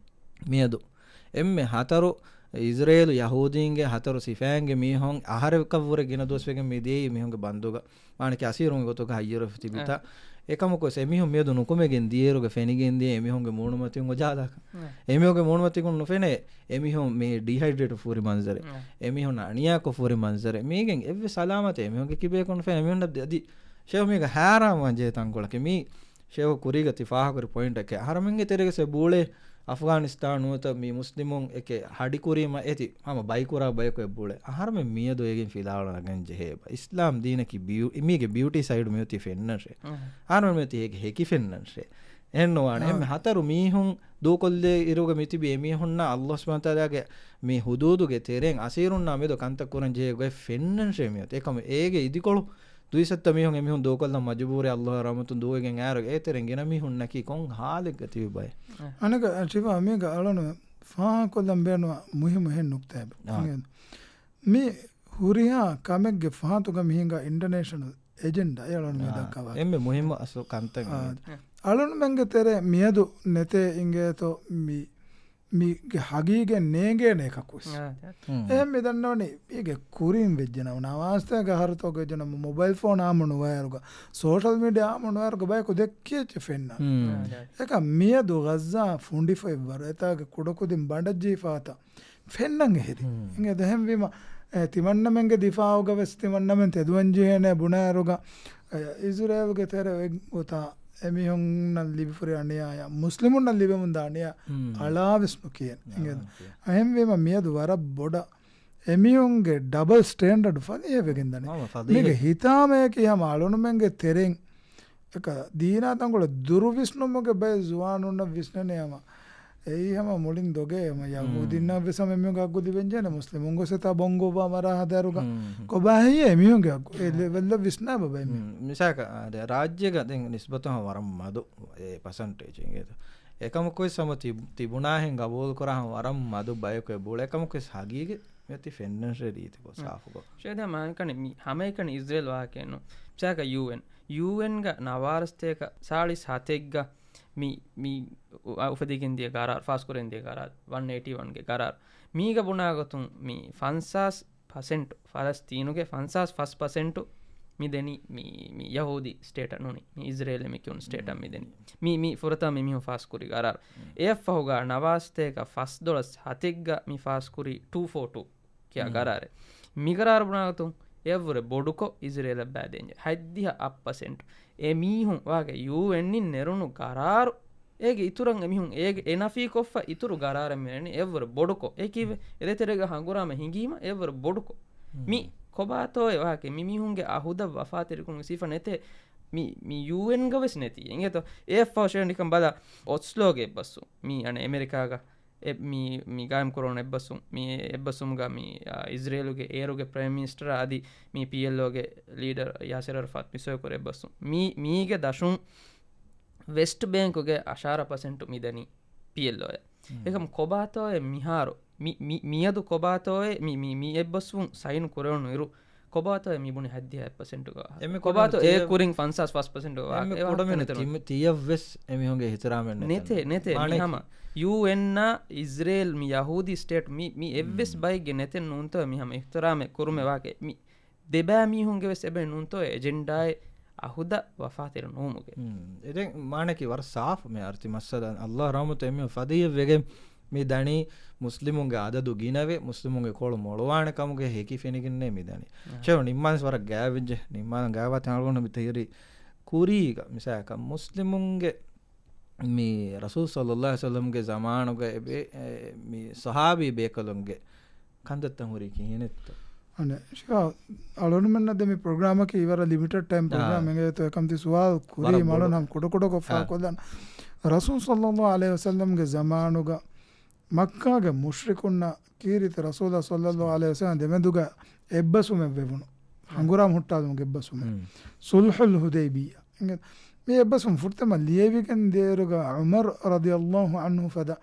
މިއަދު އެންމެ ހަތަރު އިޒްރޭލު ޔަހޫދީންގެ ހަތަރު ސިފައިންގެ މީހުން އަހަރެއްކަށްވުރެ ގިނަ ދުވަސްވެގެން މި ދިޔައީ މީހުންގެ ބަންދުގަ. މާނައަކީ އަސީރުންގެ ގޮތުގަ ހައްޔަރުވެފަ ތިބިތާ. އެ. އެކަމަކުވެސް އެމީހުން މިއަދު ނުކުމެގެން ދިޔައިރުގަ ފެނިގެން ދިޔަ އެމީހުންގެ މޫނުމަތިން އުޖާލާކަން. އެ. އެމީހުންގެ މޫނުމަތިން ނުފެނޭ އެމީހުން މި ޑީހައިޑްރޭޓް ފޫރި މަންޒަރެއް. އެ. އެމީހުން އަނިޔާކޮށް ފޫރި މަންޒަރެއް. މީގެން އެއްވެސް އަލާމަތެއް އެމީހުންގެ ކިބަޔަކު ނުފެނޭ. އެމީހުންނަށް އަދި ޝެވާ މީގަ ހައިރާންވާން ޖެހޭ ތަންކޮޅަކީ މީ ޝެވާ ކުރީގަ ތި ފާހަގަކުރި ޕޮއިންޓަކީ އަހަރެމެންގެ ތެރޭގަ ސެ ބޫޅޭ އަފްޣާނިސްތާން ނުވަތަ މި މުސްލިމުން އެކެ ހަޑިކުރީމަ އޭތި ހަމަ ބައިކުރާ ބަޔަކު އެބައުޅޭ. އަހަރެމެން މިއަދު އޭގެން ފިލާވަޅު ނަގަން ޖެހޭ އެބަ. އިސްލާމް ދީނަކީ ބިއު-، މީގެ ބިއުޓީ ސައިޑު މިއޮތީ ފެންނަންށޭ. އަހަރެމެން މިއޮތީ އޭގެ ހެކި ފެންނަންށޭ. އެހެންނުވާނެ. އާ. އެންމެ ހަތަރު މީހުން ދޫކޮށްލޭ އިރުގަ މިތިބި އެމީހުންނާ އައްލާހު ސުބްޙާނަހު ވަތަޢާލާގެ މި ހުދޫދުގެ ތެރެއިން އަސީރުންނާ މެދު ކަންތައް ކުރަން ޖެހޭ ގޮތް ފެންނަންށޭ މިއޮތީ. އެކަމު އޭގެ އިދިކޮޅު ދުއިސައްތަ މީހުން އެމީހުން ދޫކޮށްލަން މަޖުބޫރީ އައްލާހު ރަޙްމަތުން ދޫވެގެން އައިރު އޭތެރެން ގިނަ މީހުންނަކީ ކޮން ހާލެއްގަ ތިބި ބައެއް. އަނެކަ ޝިފާ މީގަ އަޅަނު ފާހަގަކޮށްލަން ބޭނުން މުހިއްމު އެހެން ނުކްތާއެއް. އާ. މި ހުރިހާ ކަމެއްގެ ފަހަތުގަ މި ހިނގާ އިންޓަރނޭޝަނަލް އެޖެންޑާ އެ އަޅަނު މި އާ. ދައްކާ ވާހަކަ. އެންމެ މުހިއްމު އަސްލު ކަންތައް އާ. މި. އަޅަނުމެންގެ ތެރޭ މިއަދު ނެތޭ އިނގޭތޯ މި މީގެ ހަގީގަތް ނޭނގޭނެ އެކަކުވެސް. އާ، އާ. ހުން. އެހެން މި ދަންނަވަނީ މީގެ ކުރިން ވެއްޖެ ނަމަ ނަވާސްތޭގަ ހަރުތޯގަ ވެއްޖެ ނަމަ މޮބައިލް ފޯން އާމު ނުވާއިރުގަ، ސޯޝަލް މީޑިއާ އާމު ނުވާއިރުގަ ބަޔަކު ދެއްކި އެއްޗެއް ފެންނާނެ. ހުން. އާ، އާ. އެކަ މިއަދު ޣައްޒާ ފުނޑިފައި ވަރު އެތާގެ ކުޑަކުދިން ބަނޑަށް ޖެހިފާތަ ފެންނަން އެހެރި. ހުން. އިނގޭ ދެހެންވީމަ، އެ، ތިމަންނަމެންގެ ދިފާއުގަ ވެސް ތިމަންނަމެން ތެދުވަން ޖެހޭނެ ބުނާއިރުގަ، އެ، އިޒުރޭލުގެ ތެރެ އޮތް ގޮތާ އެމީހުންނަށް ލިބިފުރި އަނިޔާޔާ، މުސްލިމުންނަށް ލިބެމުންދާ އަނިޔާ ހުން. އަޅާވެސް ނުކިޔޭނެ. އަޅާ އިނގޭ. ނުކިޔޭ. އެހެންވީމަ މިއަދު ވަރަށް ބޮޑަށް އެމީހުންގެ ޑަބަލް ސްޓޭންޑަޑް ފަލިހެވިގެން ދަނީ. ހަމަ ފަލިހެ. މީގެ ހިތާމަޔަކީ ހަމަ އަޅުނުމެންގެ ތެރެއިން އެކަ ދީނާ ތަންކޮޅެއް ދުރު ވިސްނުމުގެ ބައެއް ޒުވާނުންނަށް ވިސްނެނޭ ހަމަ. އެއީ ހަމަ މުޅިން ދޮގޭ ހަމަ ހުން. ޔަހޫދީންނަށް ވެސް ހަމަ އެމީހުންގެ ހައްގު ލިބެންޖެހޭނެ މުސްލިމުން ގޮސް އެތާ ބޮންގޮއްވާ މަރާ ހަދާއިރުގަ. ހުން، ހުން. ކޮބާ ހެއްޔޭ އެމީހުންގެ ހައްގު؟ އެ ހުން. ލެވެލްއަށް ވިސްނާބަ ބައެއް މީހުން. ހުން. މިސާލަކަށް އާދެ، ރާއްޖޭގަ ދެން ނިސްބަތުން ހަމަ ވަރަށް މަދު އެ ޕަސަންޓޭޖް އިނގޭތޯ. އެކަމަކުވެސް ހަމަ ތި-، ތިބުނާހެން ގަބޫލުކުރާ ހަމަ ވަރަށް މަދު ބަޔަކު އެބައުޅޭ. އެކަމަކުވެސް ހަގީގަތް މިއޮތީ ފެންނަންށޭ ރީތިކޮށް ހުން. ސާފުކޮށް. ޝޭދާ މާނަކަނި މި ހަމައެކަނި އިޒްރޭލް ވާހަކައެއްނު. މިސާލަކަށް ޔޫއެން. ޔޫއެންގަ ނަވާރަސްތޭކަ ސާޅީސް ހަތެއްގަ މި، މި އު-، އުފެދިގެން ދިޔަ ގަރާރު، ފާސްކުރެން ދިޔަ ގަރާރު، ވަން އެއިޓީ ވަންގެ ގަރާރު. މީގަ ބުނާގޮތުން މި ފަންސާސް ޕަސެންޓު، ފަލަސްތީނުގެ ފަންސާސް ފަސް ޕަސެންޓު މި ދެނީ މި، މި ޔަހޫދީ ސްޓޭޓަށް ނޫނީ. މި އިޒްރޭލް މި ކިޔުނު ސްޓޭޓަށް މި ދެނީ. މި، މި ފުރަތަމަ މި މީހުން ފާސްކުރި ގަރާރު. އެއަށްފަހުގަ ނަވާސްތޭކަ ފަސްދޮޅަސް ހަތެއްގަ މި ފާސްކުރި ޓޫ ފޯ ޓޫ ކިޔާ މް. ގަރާރެއް. މިގަރާރު ބުނާގޮތުން އެއަށްވުރެ ބޮޑުކޮށް އިޒްރޭލަށް ބައިދޭންޖެ. ހަތްދިހަ އަށް ޕަސެންޓް. އެ މީހުން ވާގެ ޔޫއެންއިން ނެރުނު ގަރާރު އޭގެ އިތުރަށް އެމީހުން އޭގެ އެ ނަފީކޮށްފަ އިތުރު ގަރާރެއް މި ނެރެނީ އެއަށްވުރެ ބޮޑުކޮށް. އެ ކީއްވެ؟ އެ ދޭތެރޭގަ ހަނގުރާމަ ހިނގީމަ އެއަށްވުރެ ބޮޑުކޮށް. މް. މި ކޮބާތޯއޭ ވާގެ މި މީހުންގެ އަހުދަށް ވަފާތެރިކުން ސިފަ ނެތޭ. މި، މި ޔޫއެންގަ ވެސް ނެތީ. އިނގޭތޯ؟ އެއަށްފަހު ޝޭ ނިކަން ބަލާ، އޮސްލޯގެ އެއްބަސްވުން. މި އަނެއް އެމެރިކާގަ އެ، މި، މި ގާއިމް ކުރެވުނު އެއްބަސްވުން. މި އެއްބަސްވުމުގަ މި، އާ، އިޒްރޭލުގެ އޭރުގެ ޕްރައިމް މިނިސްޓަރ އަދި މި ޕީއެލްއޯގެ ލީޑަރ ޔާސިރް އަރަފާތް މި ސޮއިކުރި އެއްބަސްވުން. މީ، މީގެ ދަށުން ވެސްޓް ބޭންކުގެ އަށާރަ ޕަސެންޓު މި ދެނީ ޕީއެލްއޯއަށް. އެކަމް ކޮބާތޯއޭ މިހާރު، މި، މި، މިއަދު ކޮބާތޯއޭ މި، މި، މި އެއްބަސްވުން ސައިން ކުރެވުނު އިރު، ކޮބާތޯއޭ މި ބުނި ހަތްދިހަ ޕަސެންޓުގަ ވާހަކަ؟ ކޮބާތޯ އޭ ކުރިން ފަންސާސް ފަސް ޕަސެންޓުގަ ވާހަކަ؟ އެ ވާހަކަ ނެތެއް ނޫން. ތިޔަށްވެސް އެމީހުންގެ އިޙްތިރާމެއް ނެތޭ، ނެތޭ. މި ހަމަ ޔޫއެންއާ އިޒްރޭލް މި ޔަހޫދީ ސްޓޭޓް މި، މި އެއްވެސް ބައެއްގެ ނެތެއް ނޫންތޯ މި ހަމަ އިޙްތިރާމެއް ކުރުމެއް ވާހަކަ. މި ދެބައިމީހުންގެ ވެސް އެބައި ނޫންތޯ އެޖެންޑާއެއް އަހުދަށް ވަފާތެރި ނުވުމުގެ. އެދެން މާނަކީ ވަރަށް ސާފު މި އަރުތި މައްސަލަ. އައްލާހް ރަޙްމަތު އެމީހުން ފަދައިން ވެގެން މި ދަނީ މުސްލިމުންގެ އަދަދު ގިނަވެ، މުސްލިމުންގެ ކޮޅު މޮޅުވާނެ ކަމުގެ ހެކި ފެނިގެންނޭ މި ދަނީ. އަހަ. ޝޭހު ނިންމާނެސް ވަރަށް ގާތްވެއްޖެ. ނިންމާން ގާތްވާތީ އަޅުގަނޑު މި ތެހިރީ ކުރީގަ މިސާލަކަށް މުސްލިމުންގެ މި ރަސޫލު ޞައްލައްލާހު ޢަލައިހި ވަސައްލަމްގެ ޒަމާނުގަ އެ، އެ، މި ޞަޙާބީ ބޭކަލުންގެ ކަންތައްތައް ހުރީ ކިހިނެއްތޯ؟ އަނެއް، ޝިހާ، އަޅުންމެންނަށް ދެ މި ޕްރޮގްރާމަކީ އިވަރަށް ލިމިޓެޑް ޓައިމް ޕްރޮގްރާމް އާ. އެނގޭތޯ އެކަމް ތި ސުވާލު ކުރީ ވަރަށް ބޮޑު. މަޅުން ހަމަ ކުޑަކުޑަކޮށް އާ. ފާކޮށްލަން. ރަސޫލު ޞައްލައްލާހު ޢަލައިހި ވަސައްލަމްގެ ޒަމާނުގަ މައްކާގެ މުޝްރިކުންނަށް ކީރިތި ރަސޫލާ ޞައްލައްލާހު ޢަލައިހި ވަސައްލަމް ދެމެދުގަ އެއްބަސްވުމެއް ވެވުނު. ހަނގުރާމަ ހުއްޓާލުމުގެ އެއްބަސްވުމެއް. މް. ޞުލްޙުލް ޙުދައިބިއްޔާ. އިނގޭ، މި އެއްބަސްވުން ފުރަތަމަ ލިޔެވިގެން ދޭއިރުގަ ޢުމަރު ރަޟިޔައްލާހު ޢަންހު ފަދަ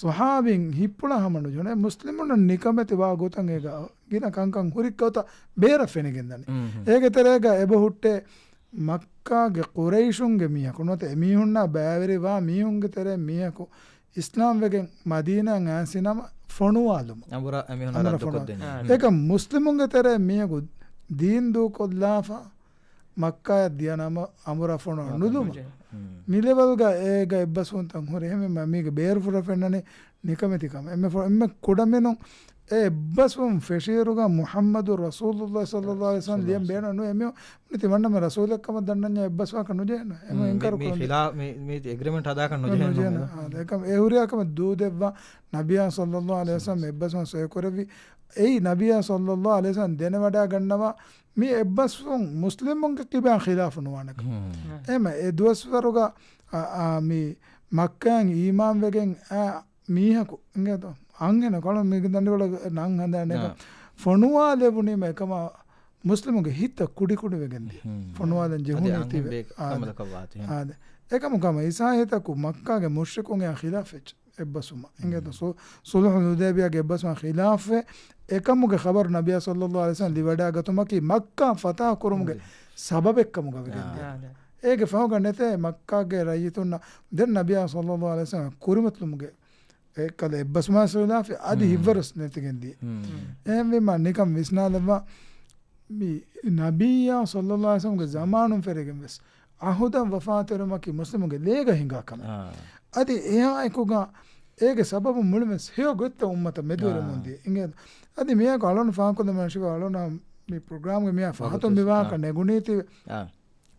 ޞަޙާބީން ހިތްޕުޅާ ހަމަ ނުޖެހުނު. އެ މުސްލިމުންނަށް ނިކަމެތި ވާ ގޮތަށް އޭގަ ގިނަ ކަންކަން ހުރި ގޮތަށް ބޭރަށް ފެނިގެންދަނީ. މް. އޭގެ ތެރޭގަ އެބަ ހުއްޓޭ މައްކާގެ ޤުރައިޝުންގެ މީހަކު ނުވަތަ އެމީހުންނާ ބައިވެރިވާ މީހުންގެ ތެރޭ މީހަކު އިސްލާމް ވެގެން މަދީނާއަށް އައިސި ނަމަ ފޮނުވާލުމަށް. އަނބުރާ އެމީހުން އަނބުރާ ރައްދު ފޮނުވާ. ކޮށްދެނީ. އާ. އެކަމް މުސްލިމުންގެ ތެރޭ މީހަކު ދީން ދޫކޮށްލާފަ މައްކާއަށް ދިޔަ ނަމަ އަނބުރާ ފޮނުވާ ނުލުމަށް. ނުޖެހޭ. މި ލެވެލްގަ އޭގަ އެއްބަސްވުންތައް ހުރި އެހެންވީމަ މީގެ ބޭރުފުށަށް ފެންނަނީ ނިކަމެތިކަމެއް. އެންމެ ފު-، އެންމެ ކުޑަމިނުން އެ އެއްބަސްވުން ފެށިއިރުގަ މުޙައްމަދު ރަސޫލުﷲ ޞައްލައްލާހު ޢަލައިހި ވަސައްލަމް ލިޔަން ބޭނުން ނުވޭ. މި ތިމަންނަމެ ރަސޫލެއްކަމަށް ދަންނަންޏާ އެއްބަސްވާކަށް ނުޖެހޭނެ. އެމަ މި، އިންކާރު މި ކުރަން ޚިލާ-، މި، މީތި އެގްރިމެންޓް ހަދާކަށް ނުޖެހޭނެ. ނުޖެހޭނެ. އާ، އެކަމް އެ ހުރިހާ ކަމެއް ދޫދެއްވާ ނަބިއްޔާ ޞައްލައްލާހު ޢަލައިހި ވަސައްލަމް އެއްބަސްވުން ސޮއިކުރެއްވި. އެއީ ނަބިއްޔާ ޞައްލައްލާހު ޢަލައިހި ވަސައްލަމް ދެނެވަޑައިގަންނަވާ މި އެއްބަސްވުން މުސްލިމުންގެ ކިބައިން ޚިލާފު ނުވާނެކަން. އެމަ އެ ދުވަސްވަރުގަ، އާ، އާ، މި މައްކާއިން އީމާންވެގެން އާ މީހަކު އިނގޭތޯ؟ އަންހެނަކު އަޅުން މީގެ ދަނޑިވަޅު ނަން ހަނދާނެކަން ފޮނުވާލެވުނީމަ އެކަމާ މުސްލިމުގެ ހިތްތައް ކުޑިކުޑިވެގެންދިޔަ. ފޮނުވާލަން ޖެހުނީ ތިބެ. އާދެ. އެކަމު ކަމަ އިސާހިތަކު މައްކާގެ މުޝްރިކުން އެއާ ޚިލާފް އެއްޗެއް އެއްބަސްވުމަށް. އިނގޭތޯ؟ ޞުލްޙުލް ޙުދައިބިޔާގެ އެއްބަސްވުމަށް ޚިލާފްވެ، އެކަމުގެ ޚަބަރު ނަބިއްޔާ ޞައްލައްލާހު ޢަލައިހި ވަސައްލަމް ލިވަޑައިގަތުމަކީ މައްކާ ފަތާ ކުރުމުގެ ސަބަބެއްކަމުގަ ވެގެންދިޔަ. އާދެ. އޭގެ ފަހުގަ ނެތޭ މައްކާގެ ރައްޔިތުންނަށް ދެން ނަބިއްޔާ ޞައްލައްލާހު ޢަލައިހި ވަސައްލަމް ކުރިމަތިލުމުގެ އެކަލަ އެއްބަސްވުމާ ސުލާފި އަދި ހިއްވަރުސް ނެތިގެންދިޔަ. އެހެންވީމަ ނިކަން ވިސްނާލައްވާ މި ނަބިއްޔާ ޞައްލައްލާހު ޢަލައިހި ވަސައްލަމްގެ ޒަމާނުން ފެރިގެން ވެސް އަހުދަށް ވަފާތެރިވުމަކީ މުސްލިމުންގެ ލޭގަ ހިނގާ ކަމެއް. އާ. އަދި އެއާ އެކުގަ އޭގެ ސަބަބުން މުޅިން ވެސް ހެޔޮ ގޮތްތައް އުއްމަތަށް މެދުވެރިވަމުން ދިޔަ. އިނގޭ. އަދި މިއާއެކު އަޅުން ފާހަގަކޮށްލަމާ ޝިފާ އަޅުން މި ޕްރޮގްރާމްގެ މިއާ ފަހަތުން މި ވާހަކަ ނެގުނީތީ. އާ.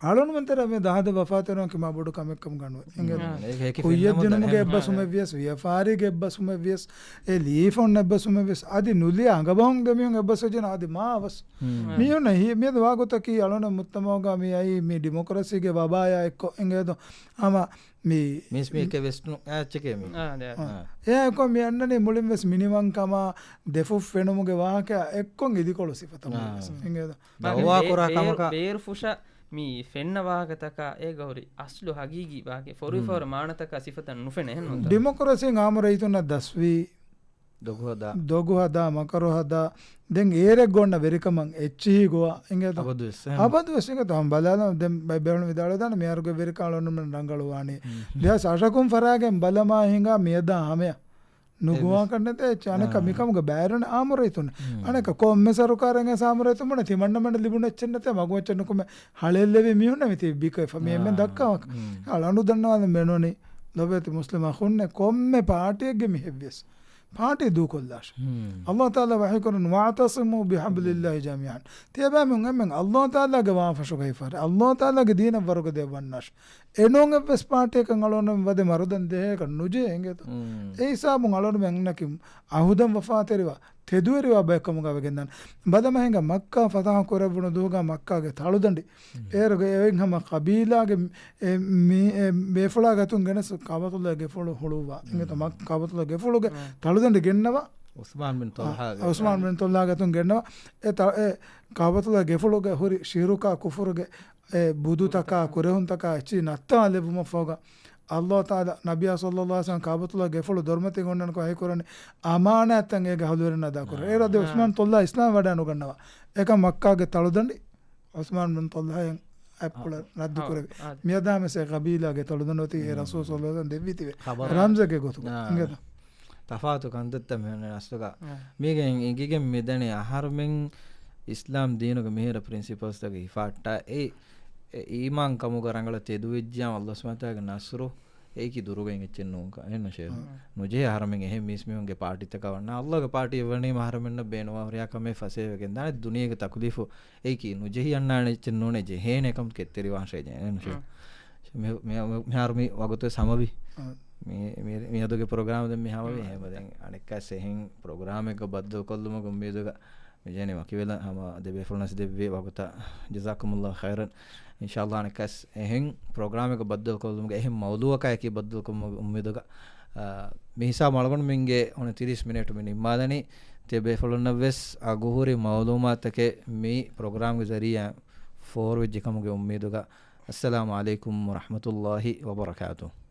އަޅުންމެން ތެރޭ މި އަހަދަށް ވަފާތެރިވުމަކީ މާ ބޮޑު ކަމެއްކަމުގަ ނުވޭ. އިނގޭ. ކުއްޔަށް ދިނުމުގެ އެއްބަސްވުމެއް ވިޔަސް، ވިޔަފާރީގެ އެއްބަސްވުމެއް ވިޔަސް، އެ ލިޔެފަ އޮންނަ އެއްބަސްވުމެއް ވިޔަސް، އަދި ނުލިޔާ އަނގަބަހުން ދެމީހުން އެއްބަސްވެޖެނަ އަދި މާ އަވަސް. މީހުންނަށް ހި-، މިއަދު ވާގޮތަކީ އަޅުން މުއްތަމައުގަ މި އައީ މި ޑިމޮކްރަސީގެ ވަބާޔާ އެއްކޮށް. އިނގޭތޯ؟ ހަމަ މި މީސް މީހެއް ވެސް ނު އާ އެއްޗެކޭ މީ. އާ، އާ. އެއާ އެއްކޮށް މި އަންނަނީ މުޅިން ވެސް މިނިވަންކަމާ، ދެފުށް ފެނުމުގެ ވާހަކަ އެއްކޮށް އިދިކޮޅު ސިފަތައް މުޅިން ވެސް. އިނގޭތޯ؟ ދައުވާ ކުރާ ކަމަކަށް ބޭރުފުށަށް މި ފެންނަ ވާހަކަތަކާ އޭގަ ހުރި އަސްލު ހަގީގީ ވާހަކަ ފޮރުވިފަ ހުރި މާނަތަކާ ސިފަތައް ނުފެނޭ އެހެންނޫންތަ؟ ޑިމޮކްރަސީން އާއްމު ރައްޔިތުންނަށް ދަސްވީ ދޮގު ހަދާ. ދޮގު ހަދާ، މަކަރު ހަދާ. ދެން އޭރެއްގަ އޮންނަ ވެރިކަމަށް އެއްޗިހި ގޮވާ. އިނގޭތޯ؟ އަބަދުވެސް އެހެން. އަބަދުވެސް އިނގޭތޯ؟ ބަލާލަން ދެން ބައި ބޭނުން ވިދާޅުވެދާނެ މިހާރުގެ ވެރިކަން އަޅުންމެން ރަނގަޅުވާނީ. ދެހާސް އަށަކުން ފަރާގެން ބަލަމާ ހިނގާ މިއަދާ ހަމަޔަށް ނުގޮވާކަށް ނެތޭ އެއްޗެއް. އަނެއްކާ މިކަމުގެ ބައިވެރިވަނީ އާއްމު ރައްޔިތުން. އަނެއްކާ ކޮންމެ ސަރުކާރެއް އައިސް އާއްމު ރައްޔިތުން ބުނޭ ތިމަންނަމެން ލިބުނު އެއްޗެއް ނެތޭ، މަގުމައްޗަށް ނުކުމެ ހަޅޭއްލެވި މީހުންނަށް މިތިބީ ބިކޮއެފަ މި އެންމެން ދައްކާ ވާހަކަ. އަޅުގަނޑު ދަންނަވާލަން ބޭނުނީ ލޮބުވެތި މުސްލިމް އަޚުންނޭ ކޮންމެ ޕާޓީއެއްގެ މީހެއްވިޔަސް ޕާޓީ ދޫކޮށްލާށޭ. އައްލާހު ތަޢާލާ ވަޙީކުރަން، "وَاعْتَصِمُوا بِحَبْلِ اللَّهِ جَمِيعًا." ތިޔަބައިމީހުން އެންމެން އައްލާހު ތަޢާލާގެ ވާން ފަށުގަ ހިފާރޭ. އައްލާހު ތަޢާލާގެ ދީނަށް ވަރުގަދަޔަށް ވަންނާށޭ. އެނޫން އެއްވެސް ޕާޓީއަކަށް އަޅުގަނޑުމެން ވަދެ މަރުދަން ދޭހަކަށް ނުޖެހޭ އިނގޭތޯ. އެ ހިސާބުން އަޅުގަނޑުމެންނަކީ އަހުދަން ވަފާތެރިވާ، ތެދުވެރިވާ ބައެއްކަމުގަ ވެގެންދާނެ. ބަލަމާ ހިނގާ މައްކާ ފަތަޙަ ކުރެއްވުނު ދުވަހުގަ މައްކާގެ ތަޅުދަނޑި. އޭރުގެ އެއިން ހަމަ ޤަބީލާގެ އެ މި-، އެ ބޭފުޅާ ގެއަތުން ގެނެސް ކައުބަތުﷲ ގެފުޅު ހުޅުއްވާ. އިނގޭތޯ މައް-، ކައުބަތުﷲ ގެފުޅުގެ ތަޅުދަނޑި ގެންނަވާ. ޢުސްމާން ބިން ޠަލްޙާގެ. ޢުސްމާން ބިން ޠަލްޙާ ގެއަތުން ގެންނަވާ. އެ ތަ-، އެ ކައުބަތުﷲ ގެފުޅުގެ ހުރި ޝިރުކާ ކުފުރުގެ އެ ބުދުތަކާ ކުރެހުންތަކާ އެއްޗިހި ނައްތާލެއްވުމަށްފަހުގަ، ﷲ ތަޢާލާ ނަބިއްޔާ ޞައްލައްލާހު ޢަލައިހި ވަސައްލަމް ކައުބަތުﷲ ގެފުޅު ދޮރުމަތީގަ އޮންނަންކޮށް އަހި ކުރަނީ އަމާނާތްތައް އޭގެ އަހުލުވެރިންނަށް އަދާކުރަން. އޭރު އަދި ޢުސްމާން ޠަލްޙާ އިސްލާމް ވަޑައިނުގަންނަވާ. އެކަމް މައްކާގެ ތަޅުދަނޑި ޢުސްމާން ބިން ޠަލްޙާއަށް އަތްޕުޅަށް ރައްދު ކުރެވި. މިއަދާ މެސެ ޤަބީލާގެ ތަޅުދަނޑު އޮތީ އެ ރަސޫލު ޞައްލައްލާހު ޢަލައިހި ވަސައްލަމް ދެއްވިތިބެ. ރަމްޒެއްގެ ގޮތުގަ. އިނގޭތޯ. ތަފާތު ކަންތައްތައް މިހެން އަސްލުގަ. މީގެ އިނގިގެން މިދަނީ އަހަރުމެން އިސްލާމް ދީނުގެ މިހިރަ ޕްރިންސިޕަލްސްތަކަށް ހިފާއްޓާ އެ، އެ އީމާން ކަމުގަ ރަނގަޅަށް ތެދުވެއްޖިއްޔާ ﷲ ސުބްޙާނަހޫ ވަތަޢާލާގެ ނަޞްރު އެއީކީ ދުރުގައި އެއްޗެއް ނޫންކަން. އެހެންނު ޝޭޚް. ނުޖެހޭ އަހަރުމެން އެހެން މީސްމީހުންގެ ޕާޓީތަކަށް ވަންނަ. ﷲގެ ޕާޓީއެއް ވަނީމަ އަހަރުމެންނަށް ބޭނުންވާ ހުރިހާ ކަމެއް ފަސޭހަވެގެން ދާނެ. ދުނިޔޭގެ ތަކުލީފު އެއީކީ ނުޖެހި އަންނާނެ އެއްޗެއް ނޫނޭ، ޖެހޭނެ ކަމަށް ކެތްތެރިވާން ޝޭޚް. އެހެންނު ޝޭޚް. މި-، މި-، މި-، މިހާރު މި ވަގުތު ސަމަވި. މި-، މި-، މިއަދުގެ ޕްރޮގްރާމް ދެން މި ހަމަވި. އެހެންވެ ދެން އަނެއްކާސް އެހެން ޕްރޮގްރާމެއްގަ ބައްދަލުކޮށްލުމުގެ އުއްމީދުގަ މި ޖެހެނީ ވަކިވެލަން ހަމަ ދެބޭފުޅުންނަސް ދެއްވި ވަގުތަށް. ޖަޒާކުމުﷲ ޚައިރަން. އިންޝާﷲ އަނެއްކާސް އެހެން ޕްރޮގްރާމެއްގަ ބައްދަލުކޮށްލުމުގެ އެހެން މައުޟޫޢަކާއެކީ ބައްދަލުކޮށްލުމުގެ އުއްމީދުގަ، އާ، މި ހިސާބު އަޅުގަނޑުމެންގެ އޮނި ތިރީސް މިނެޓު މި ނިންމާލަނީ. ތިޔަބޭފުޅުންނަށް ވެސް އަގުހުރި މައުލޫމާތުތަކެއް މި ޕްރޮގްރާމްގެ ޒަރީޢާ ފޯރުވެއްޖެ ކަމުގެ އުއްމީދުގަ. އައްސަލާމު ޢަލައިކުމް ވަރަޙްމަތުﷲ ވަބަރަކާތުހު.